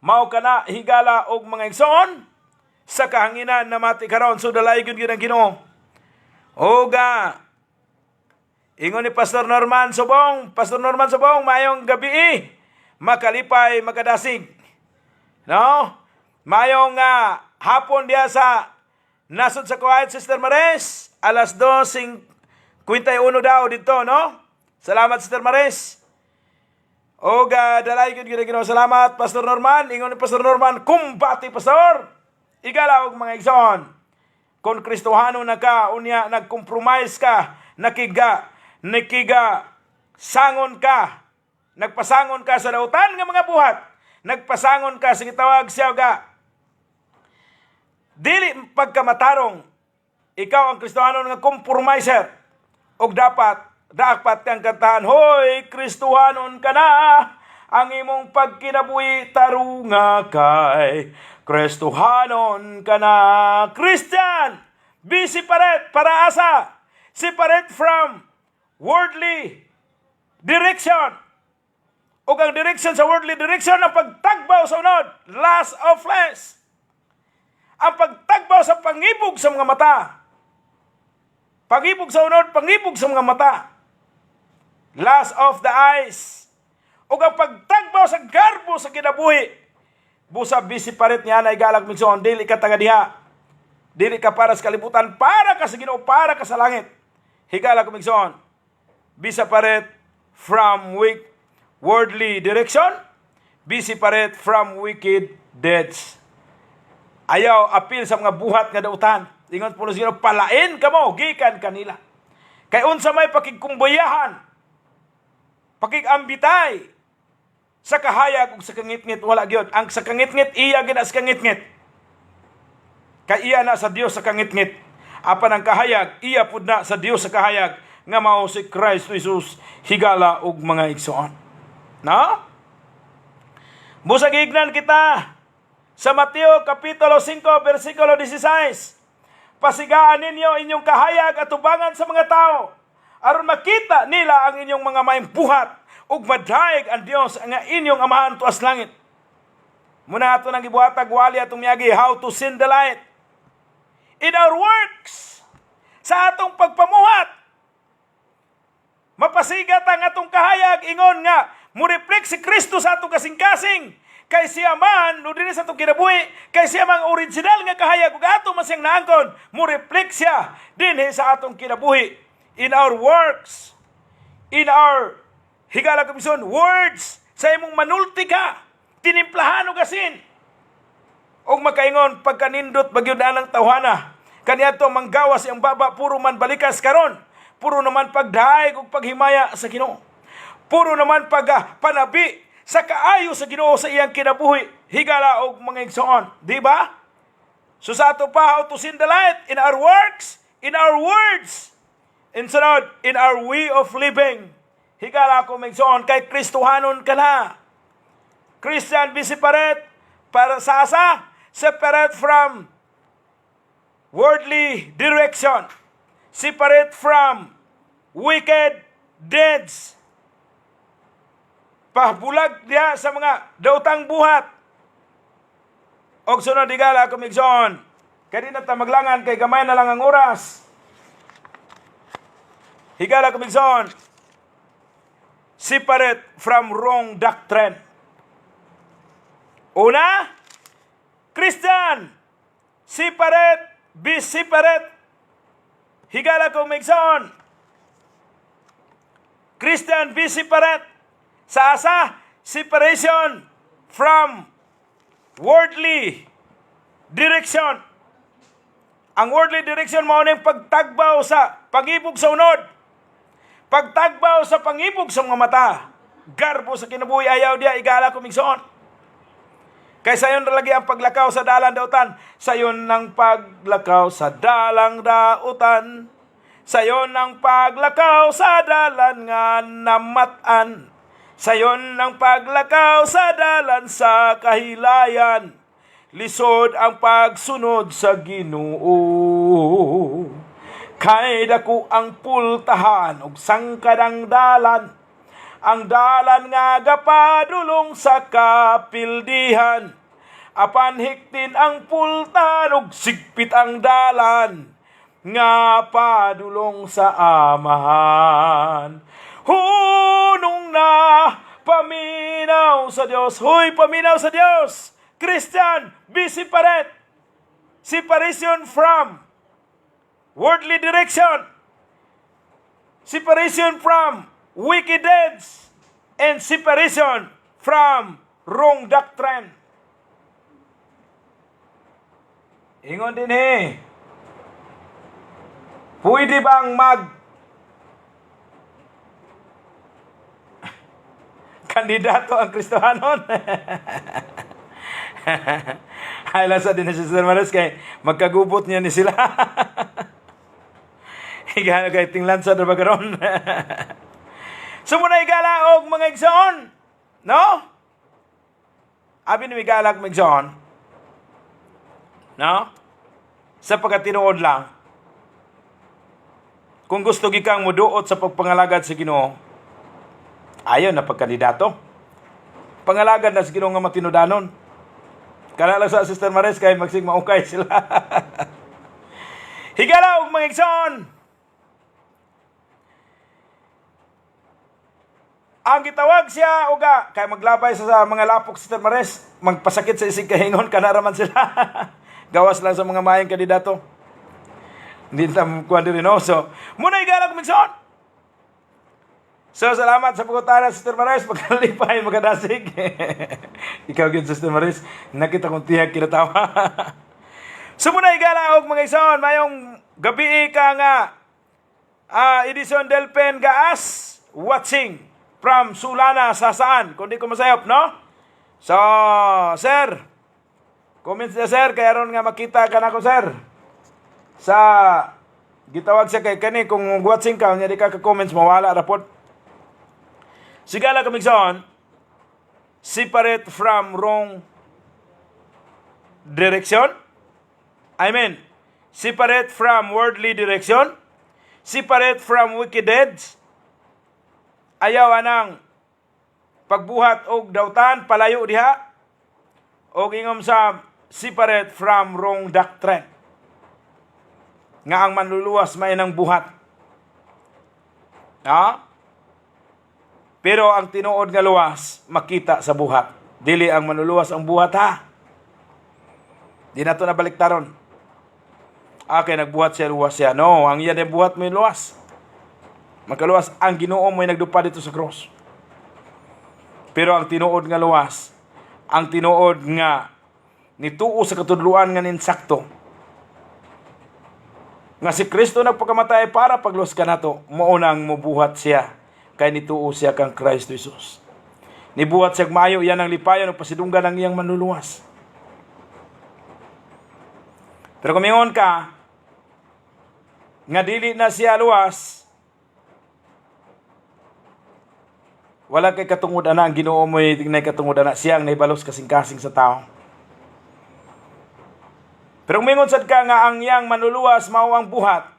Mao kana, higala og mga igsoon, sa kahanginan na mati karon, so dalaygon gyud ang Ginoo. Oga, ingon ni Pastor Norman Subong, Pastor Norman Subong, maayong gabi. Makalipay, makadasig. No? Maayong hapon diya sa nasod sa Kuwait, Sister Mares. Alas 2.51 daw dito, no? Salamat, Sister Mares. Oga, dalay gyud gyud Ginoo. Salamat, Pastor Norman. Ingon ni Pastor Norman, kumbati, Pastor. Higala og mga igsoon. Kung Kristohano na ka, unya nag-compromise ka, nakiga sangon ka, nagpasangon ka sa dautan nga mga buhat, Nagpasangon ka, sige, tawag siya ga. Dili pagkamatarong, ikaw ang Kristohanon nga compromiser. Og dapat, dapat kang kantahan, "Hoy, Kristohanon ka na, ang imong pagkinabuhi tarunga kay Kristohanon ka na." Christian, be separate, para asa? Separate from worldly direction. Ug ang direction sa worldly direction, ang pagtagbaw sa unod, lust of flesh. Ang pagtagbaw sa pangibog sa mga mata. Pangibog sa unod, pangibog sa mga mata. Lust of the eyes. Ug ang pagtagbaw sa garbo sa kinabuhi. Busa be separate niya na, higala akong igsoon, dili ka taga diha. Dili ka para sa kalibutan, para ka sa Ginoo, para ka sa langit. Higala akong igsoon. Be separate from weak worldly direction. Be separate from wicked deeds. Ayaw apil sa mga buhat nga dautan. Ingon po sa Ginoo, "Palain kamo gikan kanila." Kay unsa may pakigkumbayahan, pakigambitay sa kahayag ug sa kangitngit? Wala gyud. Ang sa kangitngit, iya gina sa kangitngit. Kay iya na sa Dios sa kangitngit. Apan ang kahayag, iya pud na sa Dios sa kahayag nga mao si Kristo Jesus, higala og mga igsoon. No? Busag ignan kita sa Mateo Kapitulo 5 versikulo 16. "Pasigaan ninyo inyong kahayag at tubangan sa mga tao aron makita nila ang inyong mga maayong buhat ug madayeg ang Dios nga inyong Amahan tuas langit." Muna ato nang gibuhatag wali atong miagi, how to send the light in our works, sa atong pagpamuhat. Mapasigat ang atong kahayag ingon nga mo-reflect si Kristo sa atong kasing-kasing. Kay siya man, no, dinhi sa atong kinabuhi, kay siya mang original nga kahayag ug ato man siyang naangkon, mo-reflect siya dinhi sa atong kinabuhi, in our works, in our, higala komisyon, words, sa imong manulti ka, tinimplahan og asin. Og makaingon, "Pagkanindot ba gyud anang tawhana." Kaniadto manggawas ang baba, puro man balikas karon. Puro naman pagdaig ug paghimaya sa Ginoo. Puro naman pag panabi sa kaayo sa Ginoo sa iyang kinabuhi. Higala og mga igsoon, di ba? So sa ato pa, how to send the light in our works, in our words, in sunod, in our way of living. Higala ko mga igsoon, kay Kristohanon ka na. Christian, be separate para sa asa, separate from worldly direction, separate from wicked deeds. Pabulag diha sa mga daotang buhat. Og sunod, higala ko igsoon. Kay di na ta maglangan kay gamay na lang ang oras. Higala ko igsoon. Separate from wrong doctrine. Una, Christian, separate, be separate. Higala ko igsoon. Christian, be separate. Sa asa, separation from worldly direction. Ang worldly direction mao ning pagtagbaw sa pangibog sa unod. Pagtagbaw sa pangibog sa mga mata. Garbo sa kinabuhi, ayaw diya, higala ko igsoon. Kay sayon ra lagi ang paglakaw sa dalan dautan. Sayon ng paglakaw sa dalang dautan. Sayon ng paglakaw sa dalan nga namatan. Sayon ng paglakaw sa dalan sa kahilayan. Lisod ang pagsunod sa Ginoo. Kay dako ang pultahan ug sangkad ang dalan. Ang dalan nga gapadulong sa kapildihan. Apan hiktin ang pultahan ug sigpit ang dalan nga padulong sa Amahan. Hunong na, paminaw sa Dios. Huy, paminaw sa Dios. Christian, be separate. Separation from worldly direction. Separation from wicked deeds. And separation from wrong doctrine. Ingon din eh. Pwede bang mag Kandidato ang Kristohanon. Ay lang sa din si Sister Maris kay magkagubot niya ni sila. Higano kay tinglansa na ba karon? So muna, higala og mga igsoon. No? Abi ni higala og mga igsoon. No? Sa pagkatinuod lang, kung gusto gikang muduot sa pagpangalagad sa Ginoo, ayon na pagkandidato. Pangalagad na sa Ginoo nga matinudanon. Kana lang sa Sister Maris kay magsig maukay sila. Higala og mga igsoon. Ang gitawag siya uga kay maglabay sa mga lapok, Sister Maris, magpasakit sa isig kahingon kana raman sila. Gawas lang sa mga maayong kandidato. Hindi ta kuan diri, no. So, muna, higala og mga igsoon. So, salamat sa pagutana, Sister Maris. Pagkalipay, magkadasig. Ikaw gyud, Sister Maris. Nakita kong tihag kinatawa. So, muna, higala og mga igsoon. Mayong gabi ka nga Edison Delpen Gaas watching from Sulana, Sasaan. Kung di ko masayop, no? So, sir, comments niya, sir, kaya ron nga makita ka na ko, sir. Sa gitawag siya kay kani kung watching ka, nya di ka ka-comments, mawala ra pod. Sigala kamigson, separate from wrong direction. I mean, separate from worldly direction, separate from wicked deeds. Ayaw anang pagbuhat og dautan, palayo diha. Og ingom sa separate from wrong doctrine. Nga ang manluluwas may nang buhat. Ha? Pero ang tinuod nga luwas makita sa buhat. Dili ang manluluwas ang buhat, ha. Di na to nabaliktaron. Okay, nagbuhat siya, luwas siya. No, ang iya din buhat mo yung luwas. Makaluwas ang Ginoo mo nagdupa dito sa cross. Pero ang tinuod nga luwas, ang tinuod nga nituo sa katudluan nga ninsakto, nga si Kristo nagpakamatay para pagluwas kanato, mao nang mubuhat siya kay nituo siya kang Kristo Jesus. Nibuhat siya maayo, yan ang lipayon ug pasidunggan ang iyang manluluwas. Pero kung mingon ka nga dili na siya luwas, wala kay katungod ana. Ang Ginoo mo'y nay katungod ana, siyang nahibalos kasing-kasing sa tao. Pero kung mingon sad ka nga ang iyang manluluwas mao ang buhat,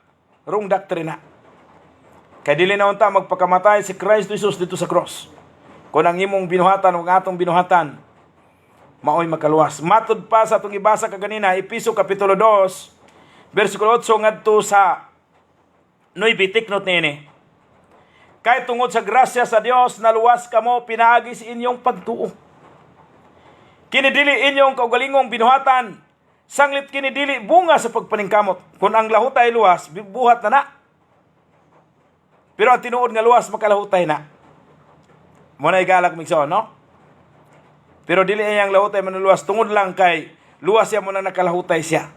wrong doctrine na. Kay dili na unta magpakamatay si Kristo Jesus dito sa cross kung ang imong binuhatan o ang atong binuhatan maoy makaluwas. Matud pa sa atong ibasa kaganina, Episo kapitulo 2, versikulo 8 ngadto sa 9, take note niini. Kay tungod sa grasya sa Dios naluwas kamo pinaagi sa inyong pagtuo. Kini dili inyong kaugalingong binuhatan, sanglit kini dili bunga sa pagpaningkamot. Kung ang lahutay luwas, buhat na na. Pero ang tinuod nga luwas makalahutay na. Mo na igalak migsoon, no? Pero dili iyang lahutay manuluwas tungod lang kay luwas siya mo na nakalahutay siya.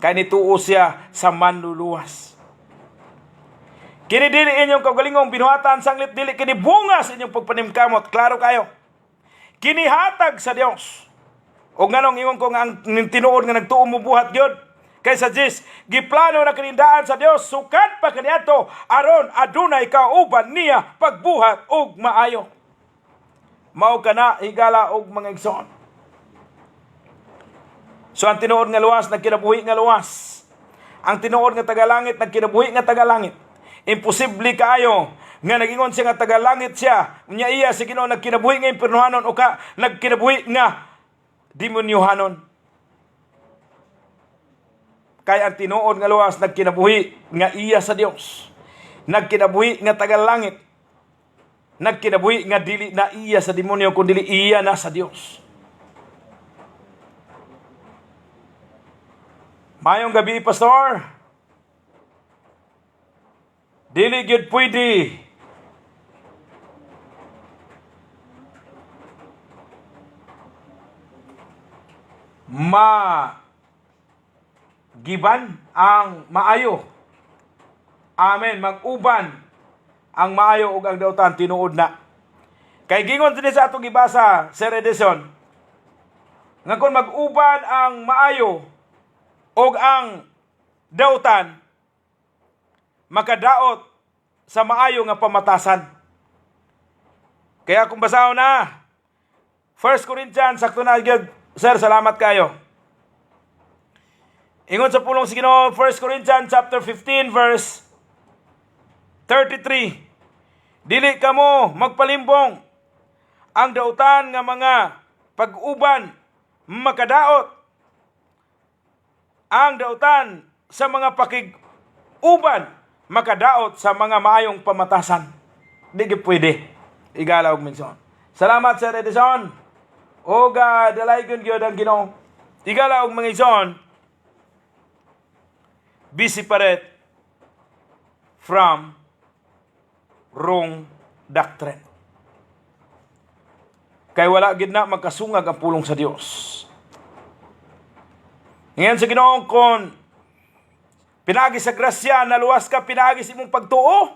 Kay nituo siya sa manluluwas. Kini dili inyong kaugalingong binuhatan, sanglit dili kini bunga sa inyong pagpanimkamot. Klaro kayo. Kini hatag sa Dios. O nganong ingon ko nga ang tinuod nga nagtuo mo buhat gyud? Kay sa Diyos, giplano na kanindaan sa Dios sukad pa kaniadto aron adunay kauban niya pagbuhat og maayo. Mao kana, higala og mga igsoon. So ang tinuod nga luwas nagkinabuhi nga luwas. Ang tinuod nga tagalangit nagkinabuhi nga tagalangit. Imposible kaayo nga nagingon siya nga tagalangit siya. Unya iya si Ginoo nagkinabuhi nga impiernohanon o ka nagkinabuhi nga demonyohanon. Kay ang tinuod nga luwas nagkinabuhi nga iya sa Dios. Nagkinabuhi nga tagalangit. Nagkinabuhi nga dili na iya sa demonyo kun dili iya na sa Dios. Mayong gabi, Pastor. Dili gyud pwede ma giban ang maayo. Amen. Mag-uban ang maayo ug ang dautan, tinuod na. Kay gingon dinhi sa atong gibasa, Sir Edison, nga kung mag-uban ang maayo og ang dautan, makadaot sa maayo nga pamatasan. Kaya kung basahon na, 1 Corinthians, sakto na gyud. Sir, salamat kayo. Ingon sa pulong sa Ginoo, 1 Corinthians chapter 15 verse 33. "Dili kamo magpalimbong. Ang dautan nga mga pag-uban makadaot. Ang dautan sa mga pakig-uban makadaot sa mga maayong pamatasan." Di gyud pwede. Igala og minson. Salamat, Sir Edison. O ga dalaygon gyud ang Ginoo. Igala og mga igsoon, be separate from wrong doctrine. Kay wala gid na magkasungag ang pulong sa Dios. Ngayon sa Ginoo, kon pinaagi sa grasya naluwas ka pinaagi sa imong pagtuo,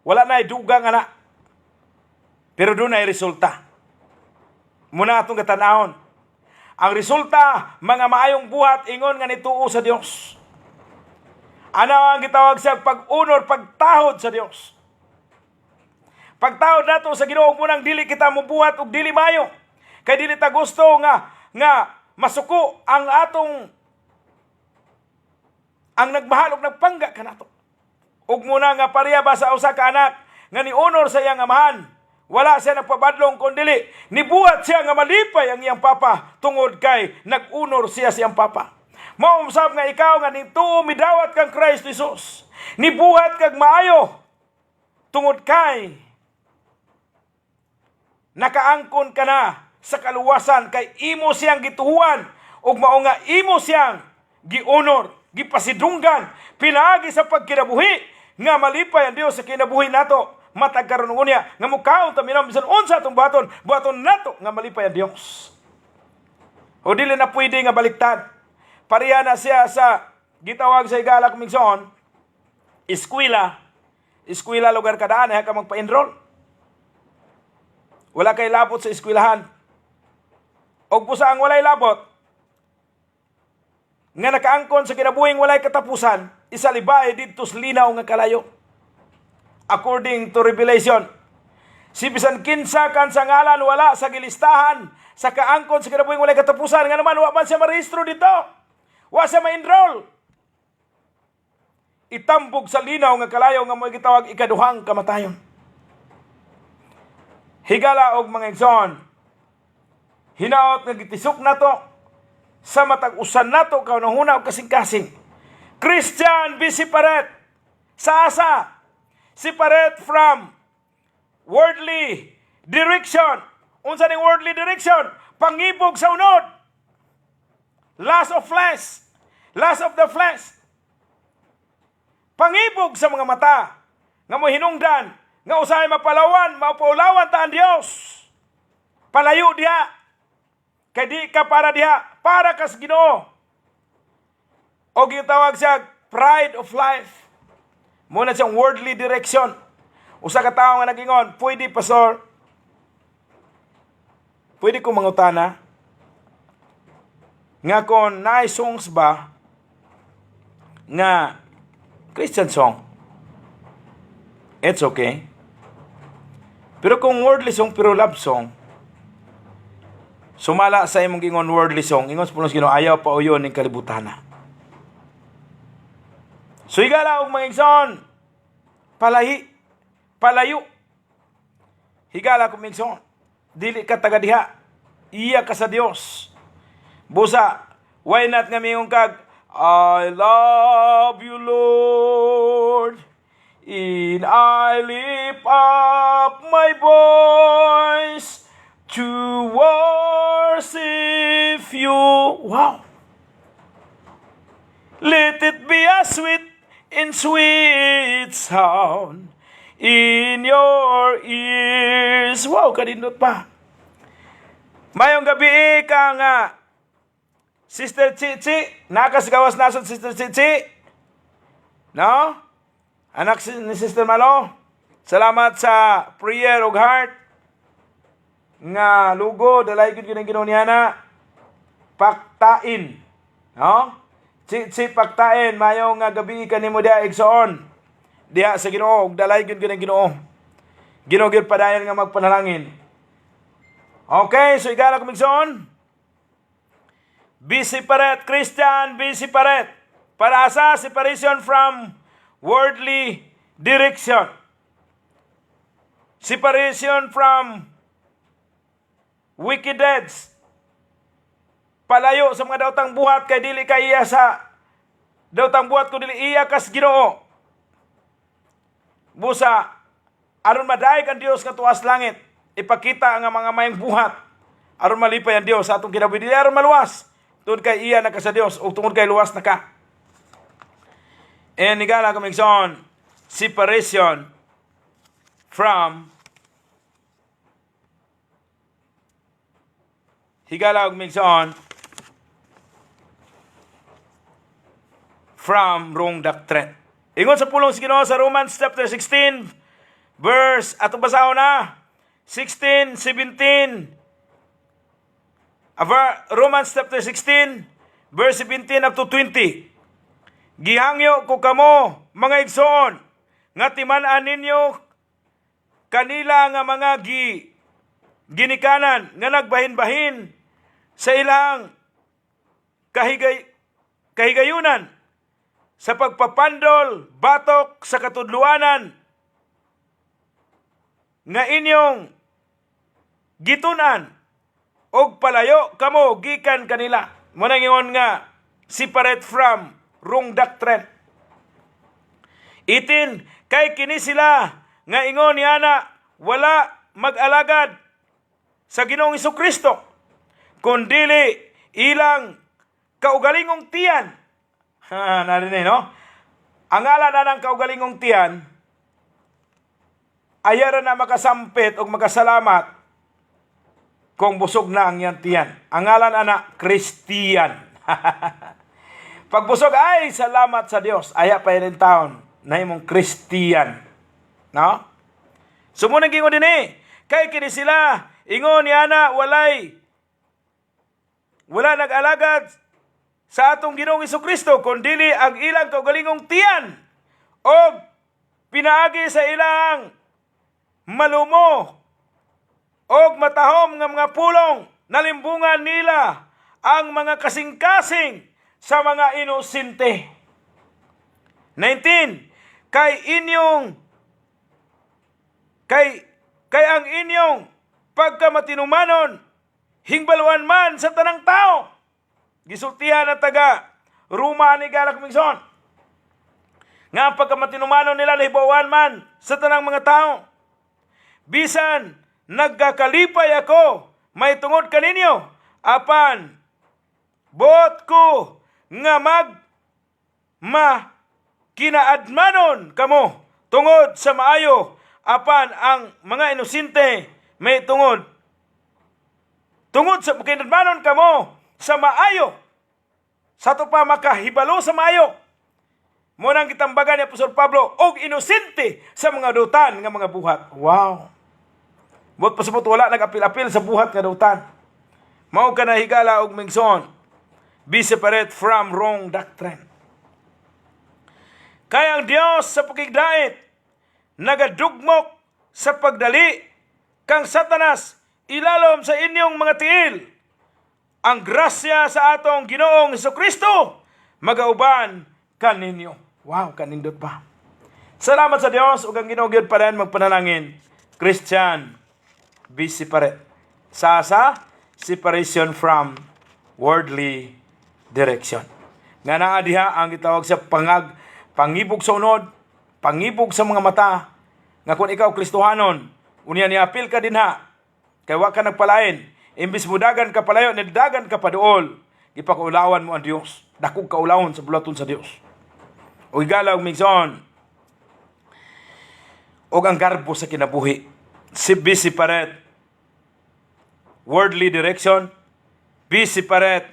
wala na dugang ana. Pero doon ay resulta. Muna atong katanahon. Ang resulta, mga maayong buhat ingon nga nituo sa Dios. Ano ang gitawag siya pag-unor, pagtahod sa Dios. Pagtahod nato sa Ginoo munang dili kita mobuhat og dili mayo. Kay dili ta gusto nga masuko ang atong ang nagmahal og nagpangga kanato. Ug muna nga pareha ba sa usa ka anak nga ni-honor sa iyang amahan. Wala siya nagpabadlong kon dili nibuhat siya nga malipay ang iyang papa tungod kay nag-honor siya sa iyang papa. Mao usab nga ikaw nga nituo, midawat kang Christ Jesus, nibuhat kag maayo tungod kay nakaangkon ka na sa kaluwasan kay imo siyang gituhuan ug mao nga imo siyang gi-honor, gipasidunggan pinaagi sa pagkinabuhi nga malipay ang Dios sa kinabuhi nato matag karon unya nga mukaon ta, minom, bisan unsa atong buhaton, buhaton nato nga malipay ang Dios. O dili na pwede nga baliktad. Pareha na siya sa gitawag sa, igala kong igsoon, eskwela. Eskwela lugar kadaan ka magpa-enroll. Wala kay labot sa eskwelahan. Og busa ang walay labot, nga nakaangkon sa kinabuhing walay katapusan, isalibay didto sa linaw nga kalayo. According to Revelation, si bisan kinsa kan sa ngalan wala sa gilistahan sa kaangkon sa kinabuhing walay katapusan, nga naman wa man siya marehistro dito. Wa siya ma-enroll. Itambog sa linaw nga kalayo nga mo gitawag ikaduhang kamatayon. Higala og mga igsoon, hinaot nga gitisok nato sa matag usan nato kaunahuna og kasing-kasing. Christian, be separate. Sa asa? Separate from worldly direction. Unsa ning worldly direction? Pangibog sa unod. Lust of flesh. Lust of the flesh. Pangibog sa mga mata nga mo hinungdan nga usahay mapalawan, mapaulawan ta ang Dios. Palayo diha. Kay di ka para diha, para kas Ginoo. O gitawag siya pride of life. Muna siyang worldly direction. Usa ka tawo nga nagingon, "Pwede, pastor? Pwede ko mangutana? Nga kon naay songs ba nga Christian song, it's okay. Pero kung worldly song pero love song, sumala sa imong gingon worldly song, ingon sa pulong sa Ginoo, ayaw pauyon ning kalibutan na." So higala og mga igsoon, palahi, palayo. Higala kong igsoon, dili ka taga diha, iya ka sa Dios. Busa, why not nga mingon kag, "I love you, Lord, and I lift up my voice to worship you." Wow! "Let it be a sweet and sweet sound in your ears." Wow, kanindot pa. Mayong gabi ka nga Sister Chichi, nakasgawas nasod, Sister Chichi. No? Anak ni Sister Malo. Salamat sa prayer ug heart. Nga lugo, dalay gud gyud ang Ginoo niya na paktain. No? Chi paktain, mayo nga gabi kanimo diha, igsoon. Diha sa Ginoo, ug dalay gyud gyud ang Ginoo. Ginoo gyud padayon nga magpanalangin. Okay, so igala ko, igsoon. Be separate, Christian, be separate. Para sa separation from worldly direction. Separation from wicked deeds. Palayo sa mga daotang buhat kay dili ka iya sa daotang buhat kun dili iya kas Ginoo. Busa aron madayeg ang Dios nga tuas langit, ipakita ang mga mayong buhat aron malipay ang Dios sa atong kinabuhi, dili aron maluwas. Tungod kay iya na ka sa Dios o tungod kay luwas na ka. And higala ko, igsoon, separation from, higala og igsoon, from wrong doctrine. Ingon sa pulong sa Ginoo sa Romans chapter 16 verse, atong basahon na, 16, 17. Romans chapter 16 verse 17 up to 20. Gihangyo ko kamo, mga igsoon, nga timan-an ninyo kanila nga mga ginikanan nga nagbahin-bahin sa ilang kahigayunan sa pagpapandol batok sa katudluanan nga inyong gitun-an og palayo kamo gikan kanila. Mo nang ingon nga separate from wrong doctrine. 18, kay kini sila nga ingon niana wala mag-alagad sa Ginoong Kristo kundili ilang kaugalingong tiyan. Ha, narinig, no? Ang ngalan na ng kaugalingong tiyan, ayara na makasampit o makasalamat kung busog na ang iyang tiyan. Ang ngalan ana, Christian. Pag busog, ay, salamat sa Dios. Aya pa rin taon na imong Christian. No? Sumunang gingon din eh. Kay kini sila, ingon niya na wala nag-alagad sa atong Ginoong Kristo kundili ang ilang kaugalingong tiyan o pinaagi sa ilang malumo og matahom nga mga pulong, nalimbungan nila ang mga kasing-kasing sa mga inosente. 19, kay ang inyong pagkamatinumanon hingbaluan man sa tanang tao. Gisultihan ang taga Roma ni Galak Mingson nga ang pagkamatinumanon nila nahibawan man sa tanang mga tao. Bisan nagkakalipay ako may tungod kaninyo, apan buot ko nga ma kinaadmanon kamo tungod sa maayo, apan ang mga inosente may tungod tungod sa kinadmanon kamo sa maayo sa ato pa makahibalo sa maayo. Mo nang gitambagan ni Apostol Pablo og inosente sa mga dutan nga mga buhat. Wow. Buot pasabot wala nagapil-apil sa buhat nga dutan. Mao ka na, higala og migsoon. Be separate from wrong doctrine. Kaya ang Dios sa pakigdait nagadugmok sa pagdali kang Satanas ilalom sa inyong mga tiil. Ang grasya sa atong Ginoong Kristo magauban kaninyo. Wow, kanindot pa. Salamat sa Dios ug ang Ginoo gyud pa rin magpanalangin. Christian, be separate. Sa separation from worldly direction. Nga naa diha ang gitawag sa pangibog sa unod, pangibog sa mga mata, nga kung ikaw Kristohanon, unya niapil ka dinha, kay wa ka nagpalain, imbis mudagan ka palayo, nidagan ka paduol, gipakaulawan mo ang Dios. Dakog kaulawon sa bulaton sa Dios. O higala og migsoon, og ang garbo sa kinabuhi. Si be separate worldly direction, be separate,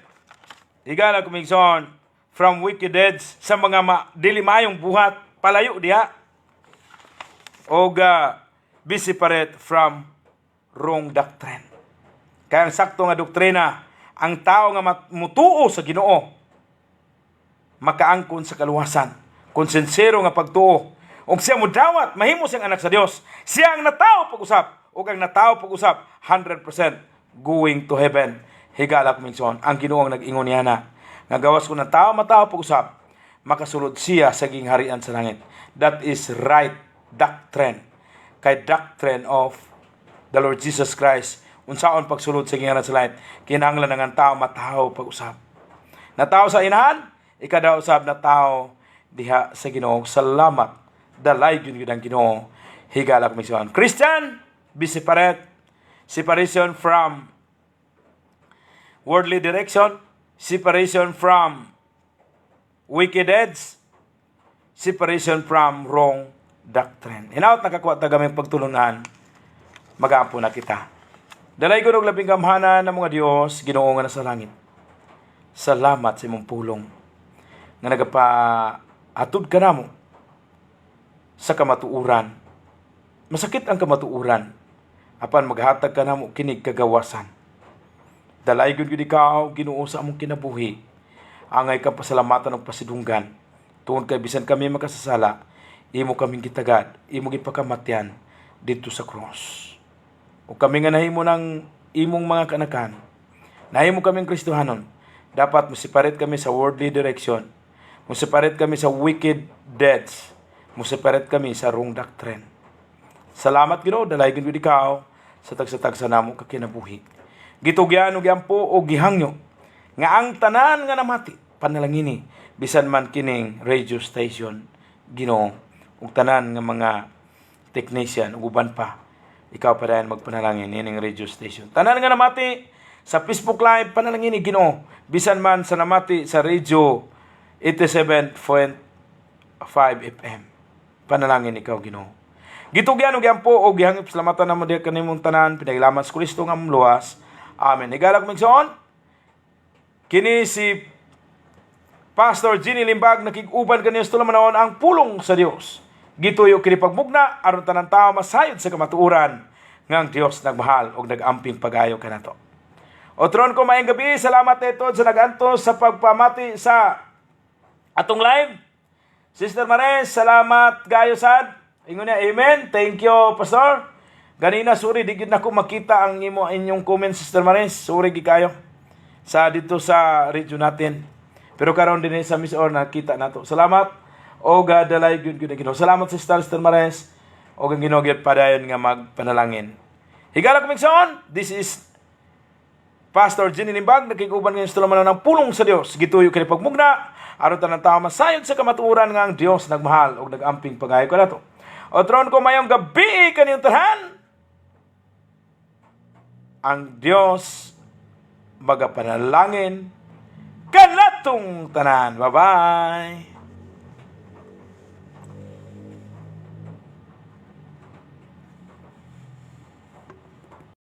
higala kumigsoon, from wicked deeds, sa mga dili maayong buhat, palayo diha. Og be separate from wrong doctrine. Kaya ang sakto nga doktrina, ang tao nga mutuo sa Ginoo makaangkon sa kaluwasan. Kung sinsero nga pagtuo, ug siya mudawat, mahimo siyang anak sa Dios. Siya ang natawo pag-usab, ug ang natawo pag-usab 100% going to heaven. Higala ko, minson, ang Ginoo ang nag-ingon niya na nga gawas kung ang tao matawo pag-usab, makasulod siya sa gingharian sa langit. That is right doctrine. Kay doctrine of the Lord Jesus Christ, unsaon pagsulod sa gingharian sa langit, kinahanglan ang tao matawo pag-usab. Natawo sa Inahan, ikadaw usab natawo diha sa Ginoo. Salamat. Dalay gyud gyud ang Ginoo. Higala ko, minson. Christian, be separate. Separation from worldly direction, separation from wicked deeds, separation from wrong doctrine. Hinaot nakakuha ta gamay pagtulunan, magampo na kita. Dalay ko og labing gamhanan ng mga Dios, Ginoo nga nasa langit. Salamat sa imong pulong nga nagapa atod ka namo sa kamatuoran. Masakit ang kamatuoran, apan maghatag ka namo kinig kagawasan. Dalay gyud gyud ikaw, Ginoo, sa among kinabuhi. Angay kang pasalamatan og pasidunggan. Tungod kay bisan kami makasasala, imo kaming gitagad, imo gipakamatyan didto sa cross. O kami nga nahimo ng imong mga kanakan, nahimo kaming Kristohanon, dapat mo-separate kami sa worldly direction, mo-separate kami sa wicked deeds, mo-separate kami sa wrong doctrine. Salamat, Ginoo, dalay gyud ikaw sa tagsa-tagsa namo ka kinabuhi. Gitugyan og giampo og gihangyo nga ang tanan nga namati panalangini, bisan man kining radio station, Ginoo, ug tanan nga mga technician ug uban pa, ikaw pa dayon magpanalangin nining radio station. Tanan nga namati sa Facebook Live, panalangin ni Ginoo, bisan man sa namati sa radio 87.5 FM. Panalangin ikaw, Ginoo. Gitugyan og giampo og gihangyo salamatan namo diha kanimong tanan pinahilaman sa Kristo nga among luwas. Amen. Higala ko, migsoon. Kini si Pastor Ginny Limbag, nakig-uban kaniyo sa tulumanon ang pulong sa Dios. Gituyo kini pagmugna aron tanan tao masayod sa kamatuoran nga ang Dios nagmahal og nagamping pag-ayo kanato. Otron ko, maayong gabi, salamat ito sa nagantos sa pagpamati sa atong live. Sister Mares, salamat gayo sad. Ingon niya, "Amen. Thank you, Pastor." Ganina, sorry, di gid nako makita ang imo inyong comment, Sister Mares. Sorry gid kayo. Sa dito sa radio natin. Pero karon din sa Miss Or nakita nato. Salamat. O dalay gyud gyud Ginoo. Salamat, Sister Sister Mares. O ang Ginoo gyud padayon nga magpanalangin. Higala ko, migsoon. This is Pastor Ginny Limbag, nakikuban ngayon sa tulumanon ng pulong sa Dios. Gituyo kini pagmugna aron tanan tao masayod sa kamatuoran nga ang Dios nagmahal ug nagamping pagayo kanato. Otron ko, mayong gabi kaniyong tanan. Ang Dios magapanalangin kanatong tanan. Bye-bye.